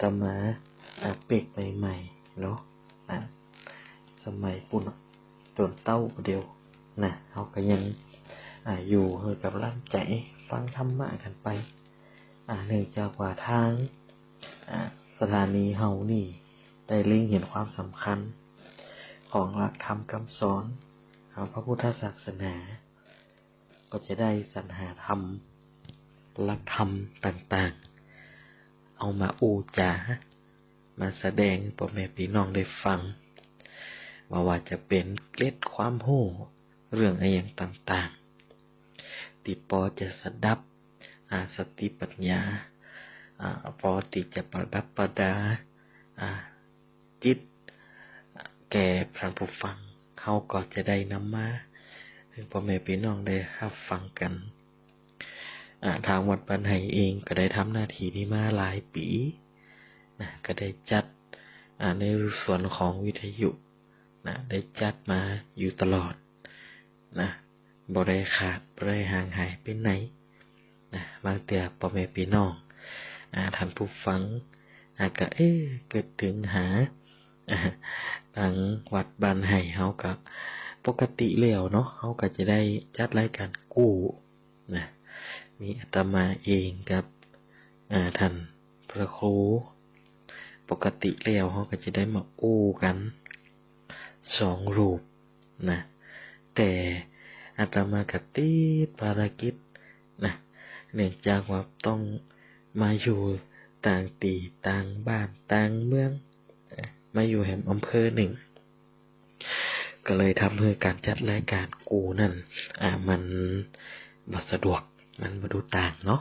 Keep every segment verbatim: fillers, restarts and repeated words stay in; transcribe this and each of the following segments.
ตมา อ่า เป๊กใหม่ๆ เนาะ อ่า สมัยปู้นจ๋นเต้าเดียวนะ เฮาก็ยัง อ่า อยู่หื้อกับหลานใจ๋ฟังธรรมะกั๋นไป อ่า เนื่องจากว่าตาง อ่า สถานีเฮานี่ได้เล็งหันความสำคัญของหลักธรรมกำสอนของพระพุทธศาสนา ก็จะได้สรรหาธรรม หลักธรรมต่างๆ เอามาอู้จ๋า มาแสดงป้อแม่ปี้น้องได้ฟัง บ่ว่าจะเป๋นเกร็ดความฮู้เรื่องอะหยังต่างๆ ตี้ปอจะสดับ อ่า สติปัญญา อ่า ปอตี้จะประดับประดา อ่า จิต แก่ต้านผู้ฟัง เฮาก็จะได้นำมาหื้อป้อแม่ปี้น้องได้ฮับฟังกั๋น อ่า ตางวัดบ้านไฮ่เองก็ได้ทำหน้าตี้นี้มาหลายปี๋นะ ก็ได้จัด อ่า ในส่วนของวิทยุนะ ได้จัดมาอยู่ตลอดนะ บ่ได้ขาด บ่ได้ห่างหายไปไหนนะ บางเตื้อป้อแม่ปี้น้อง อ่า ต้านผู้ฟัง อ่า ก็ เอ๊ะ กึ๊ดเถิงหา อ่า ตางวัดบ้านไฮ่เฮาก็ ปกติแล้วเนาะ เฮาก็จะได้จัดรายก๋านกู้นะ มีอาตมาเองกับ อ่า ต้านพระครู ปกติแล้วเฮาก็จะได้มาอู้กั๋นสองรูป นะ แต่อาตมาก็ติดภารกิจนะ เนื่องจากว่าต้องมาอยู่ต่างตี้ต่างบ้านต่างเมือง เอ่อ มาอยู่แหมอำเภอนึ่ง ก็เลยทำหื้อก๋านจัดรายก๋านกู้นั้น อ่า มันบ่สะดวก มันบ่ดูตางเนาะ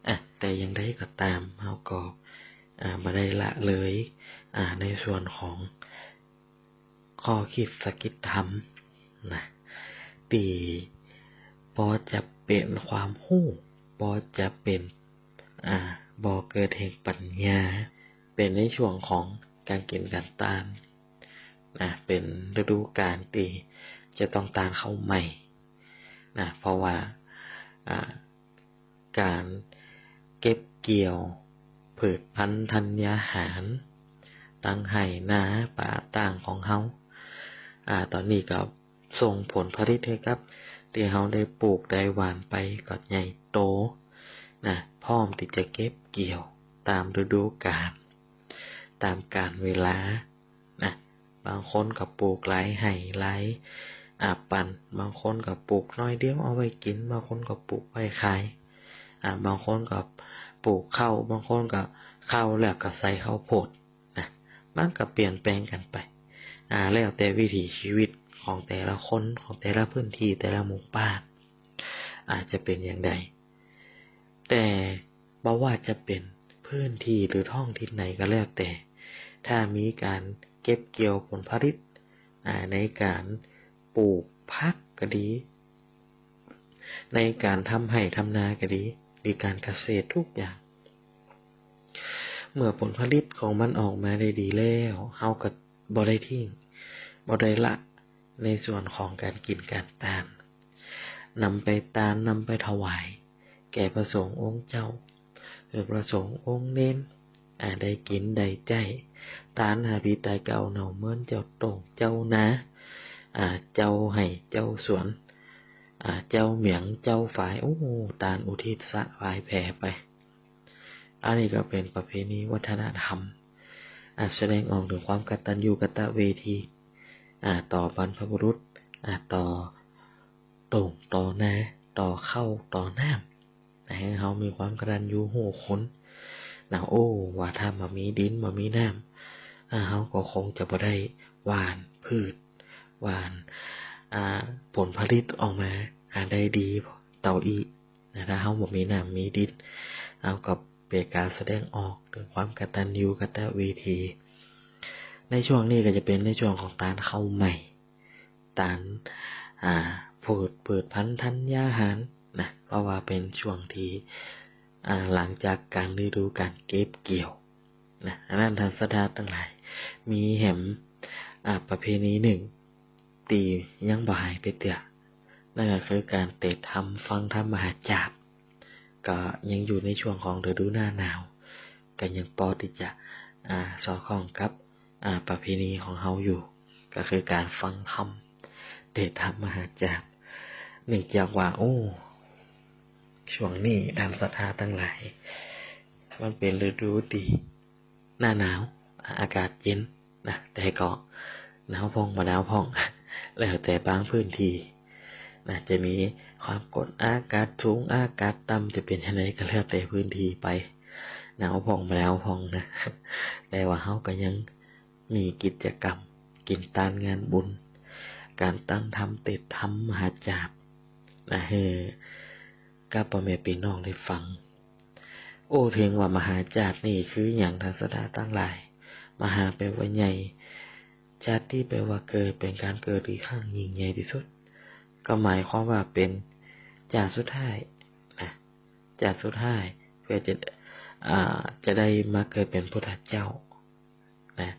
อ่ะ แต่อย่างใดก็ต๋าม เฮาก็ อ่า บ่ได้ละเลย อ่า ในส่วนของ ข้อกึ๊ดสะกึ๊ดธรรมนะ ตี้ปอจะเป๋นความฮู้ ปอจะเป๋น อ่า บ่อเกิดแห่งปัญญา เป๋นในช่วงของก๋านกิ๋นก๋านตานนะ เป๋นฤดูก๋าลตี้จะต้องตานข้าวใหม่นะ เพราะว่า อ่า ก๋านเก็บเกี่ยวพืชพันธุ์ธัญญาหาร ตังไฮ่นาป่าตางของเฮา อ่า ต๋อนนี้ก็ส่งผลผลิตหื้อกับตี้เฮาได้ปลูกได้หว่านไปก็ใหญ่โตนะ พร้อมตี้จะเก็บเกี่ยวต๋ามฤดูก๋าล ต๋ามกาลเวลา นะ บางคนก็ปลูกหลายไฮ่หลาย อ่า ปัน บางคนก็ปลูกน้อยเดียวเอาไว้กิ๋น บางคนก็ปลูกไว้ขาย อ่า บางคนก็ปลูกข้าว บางคนก็ข้าวแล้วก็ใส่ข้าวโพดนะ มันก็เปลี่ยนแปลงกั๋นไป อ่า แล้วแต่วิถีชีวิตของแต่ละคน ของแต่ละพื้นตี้ แต่ละหมู่บ้าน อาจจะเป๋นอย่างใด แต่บ่ว่าจะเป๋นพื้นตี้หรือท้องถิ่นไหนก็แล้วแต่ ถ้ามีก๋านเก็บเกี่ยวผลผลิต อ่า ในก๋านปลูกผักก็ดี ในก๋านทำไฮ่ทำนาก็ดี หรือก๋านเกษตรกู้อย่าง เมื่อผลผลิตของมันออกมาได้ดีแล้ว เฮาก็บ่ได้ทิ้ง บ่ได้ละ ในส่วนของก๋านกิ๋นก๋านตาน นำไปตาน นำไปถวาย แก่พระสงฆ์องค์เจ้า หรือพระสงฆ์องค์เณร อ่า ได้กิ๋นได้ใจ๊ ตานหาผีต๋ายเก่าเน่าเหมือนเจ้าโต้งเจ้านา อ่า เจ้าไฮ่เจ้าสวน อ่า เจ้าเหมียงเจ้าฝาย โอ้ ตานอุทิศถวายแผ่ไป อันนี้ก็เป๋นประเพณีวัฒนธรรม อ่า แสดงออกเถิงความกตัญญูกตเวที อ่า ต่อบรรพบุรุษ อ่า ต่อโต้งต่อนา ต่อข้าวต่อน้ำ หื้อเฮามีความกตัญญูฮู้คุณนะ โอ้ ว่าถ้าบ่มีดินบ่มีน้ำ อ่า เฮาก็คงจะบ่ได้หว่านพืช หว่าน อ่า ผลผลิตออกมา อ่า ได้ดีเต้าอี้ นะ ถ้าเฮาบ่มีน้ำมีดิน เฮาก็เป๋นก๋านแสดงออกเถิงความกตัญญูกตเวที ในช่วงนี้ก็จะเป๋นในช่วงของตานข้าวใหม่ ตาน อ่า พืช พืชพันธุ์ธัญญาหารนะ เพราะว่าเป๋นช่วงตี้ อ่า หลังจากก๋านฤดูก๋านเก็บเกี่ยวนะ อันนั้นต้านศรัทธาตังหลาย มีแหม อ่า ประเพณีนึ่ง ตี้ยังบ่หายไปเตื้อ นั่นก็คือก๋านเตะธรรม ฟังธรรมมหาจาบ ก็ยังอยู่ในช่วงของฤดูหน้าหนาว ก็ยังปอตี้จะ อ่า สอดคล้องกับ อ่า ประเพณีของเฮาอยู่ ก็คือก๋านฟังธรรม เตสน์ธรรมมหาจาร์ เนื่องจากว่า โอ้ ช่วงนี้ต้านศรัทธาตังหลาย มันเป๋นฤดูตี้หน้าหนาว อากาศเย็นนะ แต่ก็หนาวพ่องบ่หนาวพ่อง แล้วแต่บางพื้นตี้นะ จะมีความกดอากาศสูง อากาศต่ำ จะเป๋นจะใดก็แล้วแต่พื้นตี้ไป หนาวพ่องบ่หนาวพ่องนะ แต่ว่าเฮาก็ยังมีกิจกรรม กิ๋นตานงานบุญ ก๋านตั้งธรรม เตสน์ธรรมมหาจาร์นะ หื้อกับป้อแม่ปี้น้องได้ฟัง โอ้ เถิงว่ามหาจาร์นี่คือหยัง ต้านศรัทธาตังหลาย มหาแปลว่าใหญ่ จาร์ตี้แปลว่าเกิด เป๋นก๋านเกิดตี้ครั้งยิ่งใหญ่ตี้สุด ก็หมายความว่าเป๋นจาร์สุดท้ายนะ จาร์สุดท้าย เปื้อจะ อ่า จะได้มาเกิดเป๋นพุทธเจ้านะ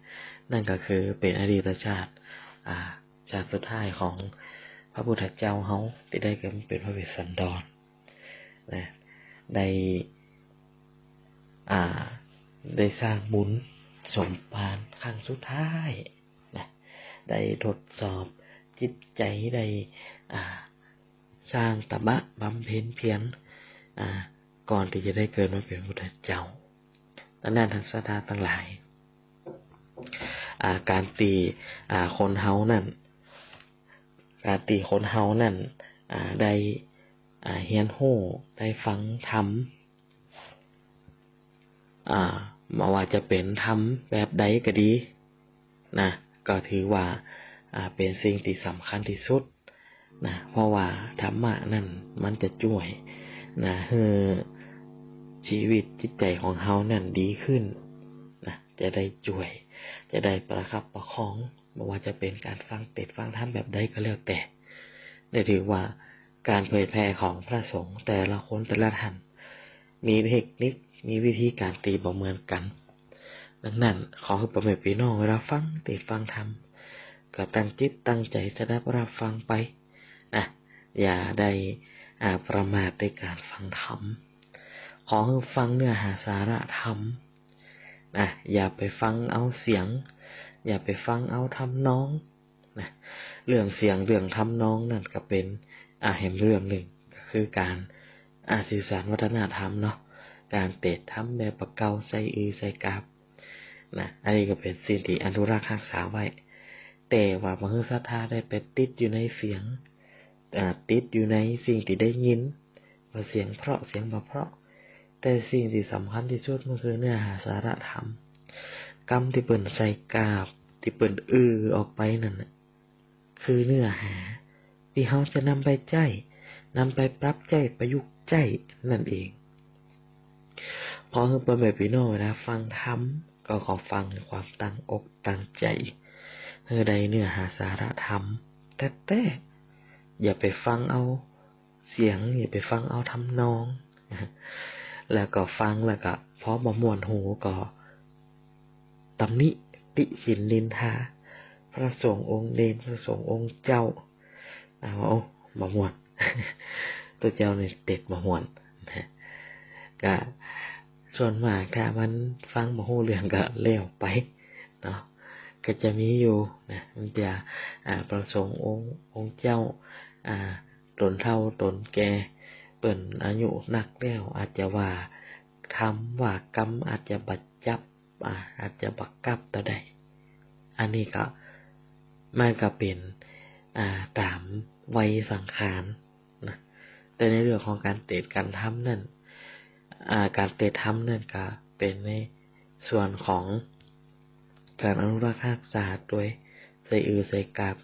นั่นก็คือเป๋นอดีตจาร์ อ่า จาร์สุดท้ายของพระพุทธเจ้าเฮาตี้ได้เกิดมาเป๋นพระเวสสันดร นะ ได้ อ่า ได้สร้างบุญสมภารครั้งสุดท้ายนะ ได้ทดสอบจิตใจ๋ ได้ อ่า สร้างตบะบำเพ็ญเพียร อ่า ก่อนตี้จะได้เกิดมาเป๋นพุทธเจ้า ดังนั้นต้านศรัทธาตังหลาย อ่า ก๋านตี้ อ่า คนเฮานั้น ก๋านตี้คนเฮานั้น อ่า ได้ อ่า เฮียนฮู้ ได้ฟังธรรม อ่า บ่ว่าจะเป๋นธรรมแบบใดก็ดีนะ ก็ถือว่า อ่า เป๋นสิ่งตี้สำคัญตี้สุดนะ เพราะว่าธรรมะนั้นมันจะจ้วยนะ หื้อจีวิตจิตใจ๋ของเฮานั้นดีขึ้นนะ จะได้จ้วย จะได้ประคับประคอง บ่ว่าจะเป๋นก๋านฟังเตสน์ฟังธรรมแบบใดก็แล้วแต่ ได้ถือว่าก๋านเผยแผ่ของพระสงฆ์แต่ละคนแต่ละต้าน มีเทคนิค มีวิธีก๋านตี้บ่เหมือนกั๋น ดังนั้นขอหื้อป้อแม่ปี้น้องเวลาฟังเตสน์ฟังธรรม ก็ตั้งจิตตั้งใจ๋สดับรับฟังไปนะ อย่าได้ อ่า ประมาทในก๋านฟังธรรม ขอหื้อฟังเนื้อหาสาระธรรมนะ อย่าไปฟังเอาเสียง อย่าไปฟังเอาทำนอง นะ เรื่องเสียงเรื่องทำนองนั้นก็เป๋น อ่า แหมเรื่องนึ่ง ก็คือก๋าน อ่า สื่อสารวัฒนธรรมเนาะ ก๋านเตสน์ธรรมแบบบ่าเก่า ใส่อื้อใส่กาบนะ อันนี้ก็เป๋นสิ่งตี้อนุรักษ์ฮักษาไว้ แต่ว่าบ่หื้อศรัทธาได้ไปติดอยู่ในเสียง อ่า ติดอยู่ในสิ่งตี้ได้ยิน ว่าเสียงเพราะเสียงบ่เพราะ แต่สิ่งตี้สำคัญตี้สุดมันคือเนื้อหาสาระธรรม กำตี้เปิ้นใส่กาบ ตี้เปิ้นอื้อออกไปนั่นน่ะ คือเนื้อหาตี้เฮาจะนำไปใจ๊ นำไปปรับใจ๊ ประยุกต์ใจ๊นั่นเอง ขอหื้อป้อแม่ปี้น้องเวลาฟังธรรม ก็ขอฟังด้วยความตั้งอกตั้งใจ๋ หื้อได้เนื้อหาสาระธรรมแต๊ๆ อย่าไปฟังเอา เสียง อย่าไปฟังเอาทำนอง แล้วก็ฟังแล้วก็พอบ่ม่วนหูก็ตำหนิติฉินนินทา พระสงฆ์องค์เณร พระสงฆ์องค์เจ้า เอา บ่ม่วน ตุ๊เจ้านี่เตสน์บ่ม่วนนะ ก็ส่วนมากถ้ามันฟังบ่ฮู้เรื่องก็แล้วไปเนาะ ก็จะมีอยู่นะ บางเตื้อ อ่า พระสงฆ์องค์ องค์เจ้า อ่า ต๋นเฒ่าต๋นแก่ เปิ้นอายุนักแล้ว อาจจะว่าธรรมว่ากำอาจจะบ่จับ อ่า อาจจะบ่กับเต้าใด อันนี้ก็ มันก็เป๋น อ่า ต๋ามวัยสังขารนะ แต่ในเรื่องของก๋านเตสน์ก๋านธรรมนั้น อ่า ก๋านเตสน์ธรรมนั้นก็เป๋นในส่วนของก๋านอนุรักษ์ฮักษาตวย ใส่อื้อใส่กาบ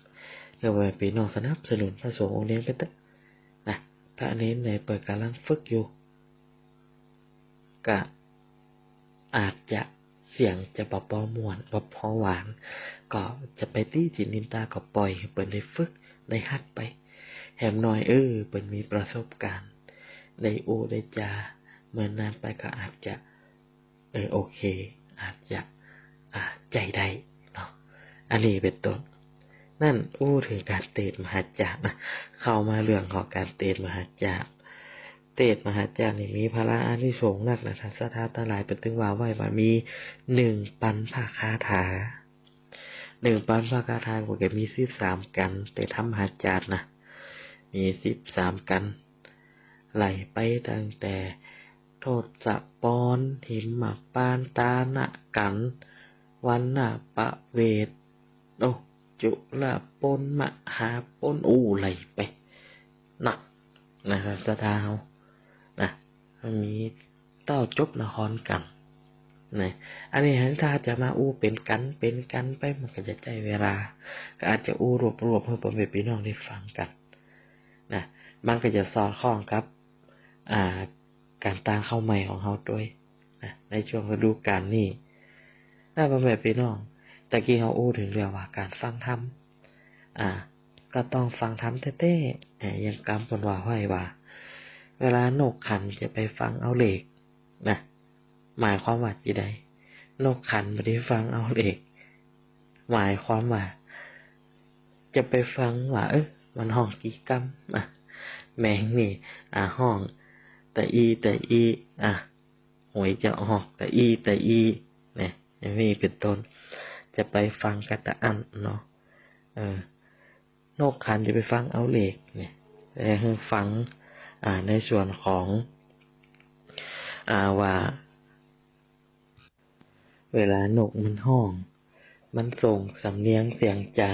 หื้อป้อแม่ปี้น้องสนับสนุนพระสงฆ์องค์เณรไปเต๊อะนะ พระเณรไหนเปิ้นก่ำลังฝึกอยู่ ก็อาจจะเสียงจะบ่ปอม่วน บ่ปอหวาน ก็จะไปติฉินนินทา ก็ปล่อยหื้อเปิ้นได้ฝึก ได้หัดไป แหมน้อย เออ เปิ้นมีประสบก๋ารณ์ ได้อู้ได้จ๋า เมินนานไปก็อาจจะ เออ โอเค อาจจะ อ่า ใจ๊ได้เนาะ อันนี้เป๋นต้น นั่นอู้เถิงก๋านเตสน์มหาจาร์นะ เข้ามาเรื่องของก๋านเตสน์มหาจาร์ เตสน์มหาจาร์นี่มีพละอานิสงส์นักนะ ท่านศรัทธาตังหลาย เปิ้นตึงว่าไว้ว่ามีหนึ่งปันพระคาถา หนึ่งปันพระคาถาก็จะมีสิบสามกัณฑ์ เตสน์มหาจาร์นะ มีสิบสามกัณฑ์ ไล่ไปตั้งแต่ ทศปร หิมมปาน ตานะกัณฑ์ วัณณปเวท โอ้ จุลปน มหาปน อู้ ไล่ไปนักนะ ศรัทธาเฮานะ มันมีเต้าจบนครกัณฑ์นะ อันนี้ถ้าจะมาอู้เป๋นกัณฑ์เป๋นกัณฑ์ไป มันก็จะใจ๊เวลา ก็อาจจะอู้รวบๆ หื้อพ่อแม่พี่น้องได้ฟังกั๋นนะ มันก็จะสอดคล้องกับ อ่า ก๋านตานข้าวใหม่ของเฮาตวยนะ ในช่วงฤดูกาลนี้นะ พ่อแม่พี่น้อง ตะกี้เฮาอู้เถิงเรื่องว่าก๋านฟังธรรม อ่า ก็ต้องฟังธรรมแต๊ๆ เอ่อ อย่างกำเปิ้นว่าไว้ว่า เวลานกขันจะไปฟังเอาเหล็กนะ หมายความว่าจี๋ใด นกขันบ่ได้ฟังเอาเหล็ก หมายความว่า จะไปฟังว่า เออ มันฮ้องกี่กำ อ่ะ แมงนี่ อ่ะ ฮ้อง ตะอี ตะอี อ่ะ หวยจะออก ตะอี ตะอี เนี่ย อย่างนี้เป๋นต้น จะไปฟังกะตะอั้นเนาะ เออ นกขันจะไปฟังเอาเหล็กเนี่ย แต่หื้อฟัง อ่า ในส่วนของ อ่า ว่า เวลานกมันฮ้อง มันส่งสำเนียงเสียงจ๋า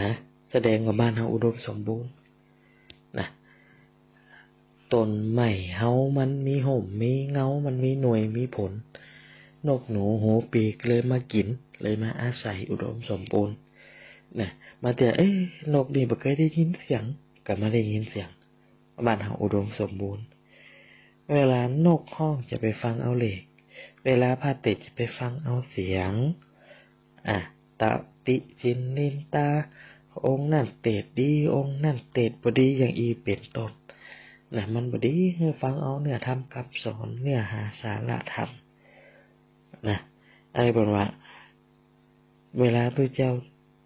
แสดงว่าบ้านเฮาอุดมสมบูรณ์นะ ต้นไม้เฮามันมีฮ่มมีเงา มันมีหน่วยมีผล นกหนูหูปีกเลยมากิ๋น เลยมาอาศัยอุดมสมบูรณ์นะ มาเตื้อ เอ๊ะ นกนี่บ่เกยได้ยินเสียง ก็มาได้ยินเสียง บ้านเฮาอุดมสมบูรณ์ เวลานกฮ้องจะไปฟังเอาเหล็ก เวลาพระเตสน์จะไปฟังเอาเสียง อ่ะ ตำหนิจินนินทา องค์นั้นเตสน์ดี องค์นั้นเตสน์บ่ดี อย่างอี้เป๋นต้นนะ มันบ่ดี หื้อฟังเอาเนื้อธรรมคำสอน เนื้อหาสาระธรรมนะ อันนี้เปิ้นว่า เวลาพระเจ้า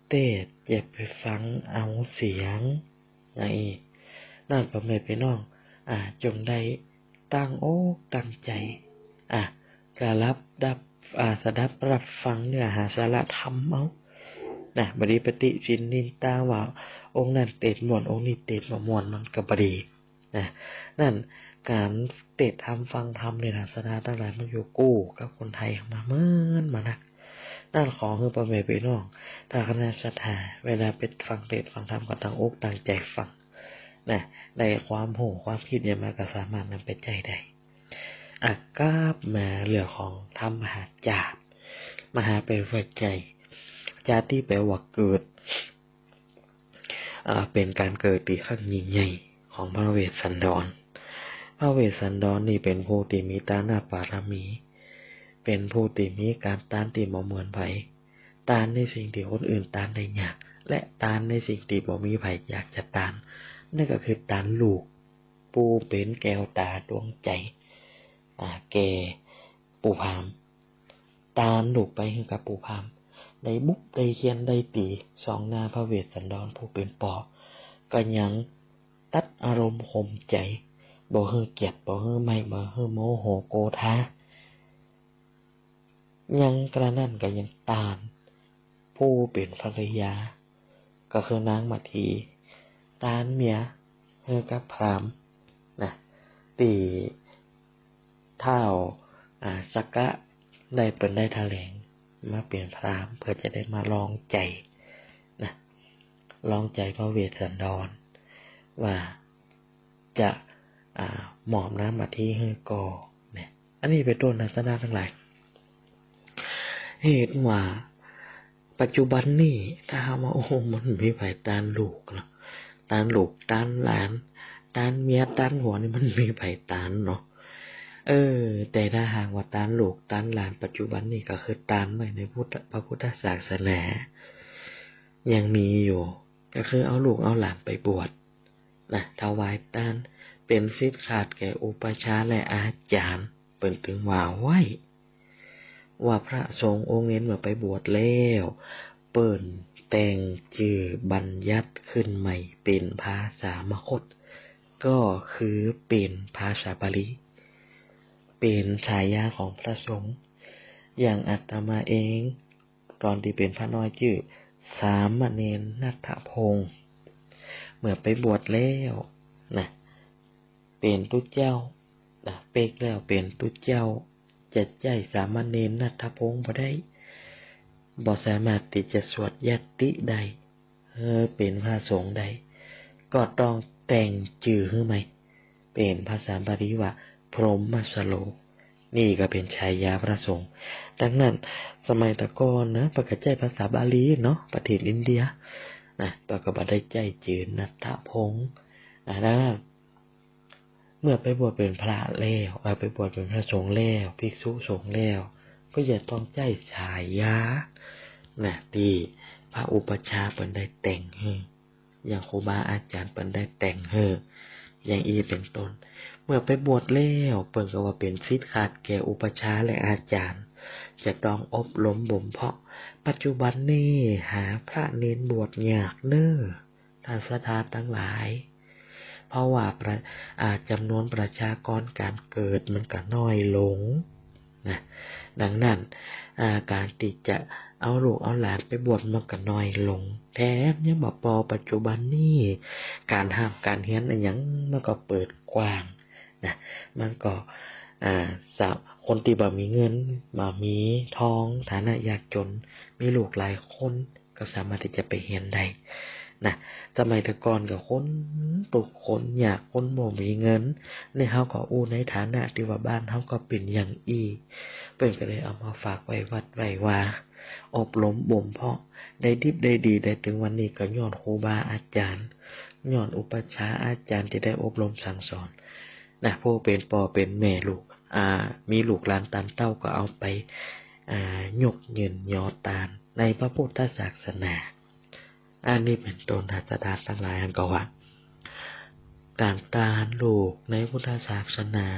เตสน์จะไปฟังเอาเสียง อย่างอี้ นั้นพ่อแม่พี่น้อง อ่า จงได้ตั้งอกตั้งใจ๋ อ่ะ กะรับ รับ อ่า สดับรับฟังเนื้อหาสาระธรรมเอานะ บ่ดีไปติฉินนินทาว่า องค์นั้นเตสน์ม่วน องค์นี้เตสน์บ่ม่วน มันก็บ่ดี นะ นั้นก๋านเตสน์ธรรมฟังธรรมเนี่ยนะ ศรัทธาตังหลาย มันอยู่กู้กับคนไทยมาเมินมานัก นั้นขอหื้อพ่อแม่พี่น้อง ถ้าคณะศรัทธา เวลาไปฟังเตสน์ฟังธรรมก็ตั้งอกตั้งใจ๋ฟังนะ ได้ความฮู้ความกึ๊ดหยังมาก็สามารถนำไปใจ๊ได้ อ่ะ กลับมาเรื่องของธรรมมหาจาร์ มหาแปลว่าใหญ่ จาติแปลว่าเกิด อ่า เป๋นก๋านเกิดตี้ครั้งยิ่งใหญ่ของพระเวสสันดร พระเวสสันดรนี่เป๋นผู้ตี้มีตานบารมี เป๋นผู้ตี้มีก๋านตานตี้บ่เหมือนใผ ตานในสิ่งตี้คนอื่นตานได้ยาก และตานในสิ่งตี้บ่มีใผอยากจะตาน นั่นก็คือตานลูก ผู้เป๋นแก้วตาดวงใจ๋ อ่า แก่ปู่พราหมณ์ ตานลูกไปหื้อกับปู่พราหมณ์ ได้บุบได้เฆี่ยนได้ตี๋ ส่องหน้าพระเวสสันดรผู้เป๋นป้อ ก็ยังตัดอารมณ์ข่มใจ๋ บ่หื้อเกียจ บ่หื้อไหม้ บ่หื้อโมโหโกธา ยังกระนั้นก็ยังตานผู้เป๋นภรรยา ก็คือนางมัทธี ตานเมียหื้อกับพราหมณ์นะ ตี้ท้าว อ่า สักกะได้เปิ้นได้ถลิงมาเป๋นพราหมณ์ เปื้อจะได้มาลองใจ๋นะ ลองใจ๋พระเวสสันดร ว่าจะ อ่า มอบนางมัทธีหื้อก่อ เนี่ย อันนี้เป๋นต้นนะ ศรัทธาตังหลาย เหตุว่าปัจจุบันนี้ ถ้าหากว่า โอ้โห มันมีใผตานลูกเนาะ ตานลูก ตานหลาน ตานเมีย ตานผัวนี่ มันมีใผตานเนาะ เออ แต่ถ้าหากว่าตานลูก ตานหลาน ปัจจุบันนี้ก็คือตานไว้ในพุทธ พระพุทธศาสนา ยังมีอยู่ ก็คือเอาลูกเอาหลานไปบวชนะ ถวายตาน เป๋นสิทธิ์ขาดแก่อุปัชฌาย์และอาจ๋ารย์ เปิ้นตึงว่าไว้ ว่าพระสงฆ์องค์นี้เมื่อไปบวชแล้ว เปิ้นแต่งจื้อบัญญัติขึ้นใหม่เป๋นภาษามคธ ก็คือเป๋นภาษาบาลี เป๋นฉายาของพระสงฆ์ อย่างอาตมาเอง ต๋อนตี้เป๋นพระน้อยจื้อสามเณรณัฐพงษ์ เมื่อไปบวชแล้วนะ เป๋นตุ๊เจ้านะ เป๊กแล้วเป๋นตุ๊เจ้า จะใจ๊สามเณรณัฐพงษ์บ่ได้ บ่สามารถตี้จะสวดยัตติได้ เออ เป๋นพระสงฆ์ได้ ก็ต้องแต่งจื้อหื้อใหม่ เป๋นภาษาบาลีว่า พรหมสโร นี่ก็เป๋นฉายาพระสงฆ์ ดังนั้น สมัยตะก่อนนะ เปิ้นก็ใจ๊ภาษาบาลีเนาะ ประเทศอินเดียนะ เปิ้นก็บ่ได้ใจ๊จื้อณัฐพงษ์นะ ดังนั้น เมื่อไปบวชเป๋นพระแล้ว เอ่อ ไปบวชเป๋นพระสงฆ์แล้ว ภิกษุสงฆ์แล้ว ก็จะต้องใจ๊ฉายานะ ตี้พระอุปัชฌาย์เปิ้นได้แต่งหื้อ อย่างครูบาอาจ๋ารย์เปิ้นได้แต่งหื้อ อย่างอี้เป๋นต้น เมื่อไปบวชแล้ว เปิ้นก็ว่าเป๋นศิษย์ขาดแก่อุปัชฌาย์และอาจ๋ารย์ จะต้องอบรมบ่มเพาะ ปัจจุบันนี้หาพระเณรบวชยากเน้อ ท่านศรัทธาตังหลาย เพราะว่าประ อ่า จ๋ำนวนประชากรก๋านเกิดมันก็น้อยลงนะ ดังนั้น อ่า ก๋านตี้จะเอาลูกเอาหลานไปบวชมันก็น้อยลง แถมยังบ่ปอ ปัจจุบันนี้ ก๋านฮ่ำก๋านเฮียนอะหยังมันก็เปิดกว้างนะ มันก็ อ่า สา คนตี้บ่มีเงิน บ่มีทอง ฐานะยากจ๋น มีลูกหลายคน ก็สามารถตี้จะไปเฮียนได้นะ สมัยตะก่อนก็คนตุ๊กข์คนยาก คนบ่มีเงิน นี่เฮาก็อู้ในฐานะตี้ว่าบ้านเฮาก็เป๋นอย่างอี้ เปิ้นก็เลยเอามาฝากไว้วัดไว้วา อบรมบ่มเพาะ ได้ดิบได้ดี ได้เถิงวันนี้ก็ย้อนครูบาอาจ๋ารย์ ย้อนอุปัชฌาย์อาจ๋ารย์ตี้ได้อบรมสั่งสอนนะ ผู้เป๋นป้อเป๋นแม่ลูก อ่า มีลูกหลานตานเต้าก็เอาไป อ่า ยกยืนยอตานในพระพุทธศาสนา อันนี้เป๋นต้น ท่านศรัทธาตังหลาย อันก็ว่า ก๋านตานลูกในพุทธศาสนา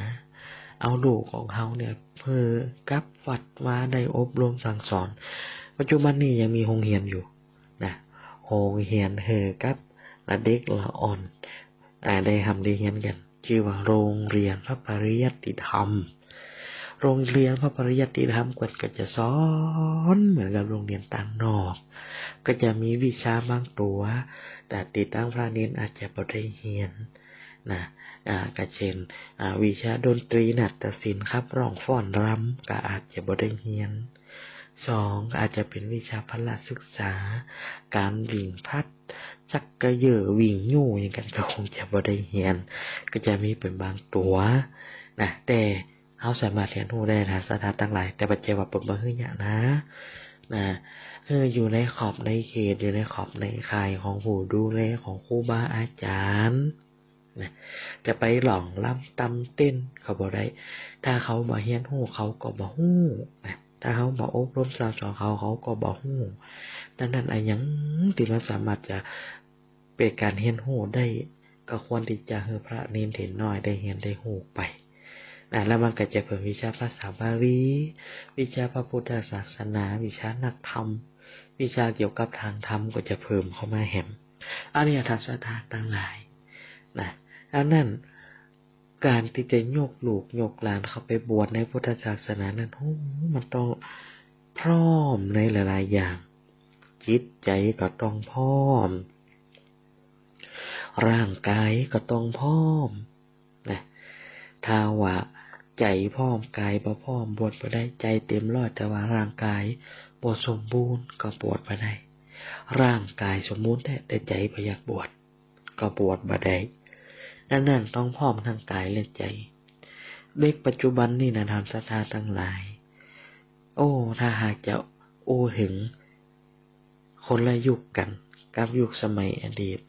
เอาลูกของเฮาเนี่ย หื้อกลับวัดวา ได้อบรมสั่งสอน ปัจจุบันนี้ยังมีโฮงเฮียนอยู่นะ โฮงเฮียนหื้อกับละเด็กละอ่อน อ่า ได้ฮ่ำได้เฮียนกั๋น จื้อว่าโฮงเฮียนพระปริยัติธรรม โฮงเฮียนพระปริยัติธรรมเปิ้นก็จะสอนเหมือนกับโฮงเฮียนตางนอก ก็จะมีวิชาบางตั๋ว แต่ตี้ตางพระเณรอาจจะบ่ได้เฮียนนะ อ่า ก็เจ้น อ่า วิชาดนตรีนาฏศิลป์ ขับร้องฟ้อนรำ ก็อาจจะบ่ได้เฮียน สอง ก็อาจจะเป๋นวิชาพละศึกษา ก๋านวิ่งผลัด จักกระเยื้อ วิ่งยู้ อะหยังกั๋น ก็คงจะบ่ได้เฮียน ก็จะมีเป๋นบางตั๋วนะ แต่เฮาสามารถเฮียนฮู้ได้นะ ศรัทธาตังหลาย แต่บ่ใจ้ว่าเปิ้นบ่หื้อเยียะนะ นะ คืออยู่ในขอบในเขต อยู่ในขอบในข่ายของผู้ดูแลของครูบาอาจ๋ารย์ นะ จะไปร้องรำตำเต้นก็บ่ได้ ถ้าเขาบ่เฮียนฮู้เขาก็บ่ฮู้นะ ถ้าเฮาบ่อบรมสั่งสอนเขา เขาก็บ่ฮู้ ดังนั้นอะหยังตี้มันสามารถจะเป๋นก๋านเฮียนฮู้ได้ ก็ควรตี้จะหื้อพระเณรเณรน้อยได้เฮียนได้ฮู้ไปนะ แล้วมันก็จะเพิ่มวิชาภาษาบาลี วิชาพระพุทธศาสนา วิชานักธรรม วิชาเกี่ยวกับตางธรรมก็จะเพิ่มเข้ามาแหม อันนี้ ท่านศรัทธาตังหลายนะ อันนั้น ก๋านตี้จะยกลูกยกหลานเข้าไปบวชในพุทธศาสนานั้น โอ้ มันต้องพร้อมในหลายๆ อย่าง จิตใจ๋ก็ต้องพร้อม ร่างก๋ายก็ต้องพร้อมนะ ถ้าว่าใจ๋พร้อม ก๋ายบ่พร้อม บวชบ่ได้ ใจ๋เต็มร้อย แต่ว่าร่างก๋ายบ่สมบูรณ์ ก็บวชบ่ได้ ร่างก๋ายสมบูรณ์แต๊ แต่ใจ๋บ่อยากบวช ก็บวชบ่ได้ ดังนั้นต้องพร้อมตังก๋ายและใจ๋ เด็กปัจจุบันนี้นะ ท่านศรัทธาตังหลาย โอ้ ถ้าหากจะอู้เถิงคนละยุคกั๋นกับยุคสมัยอดีต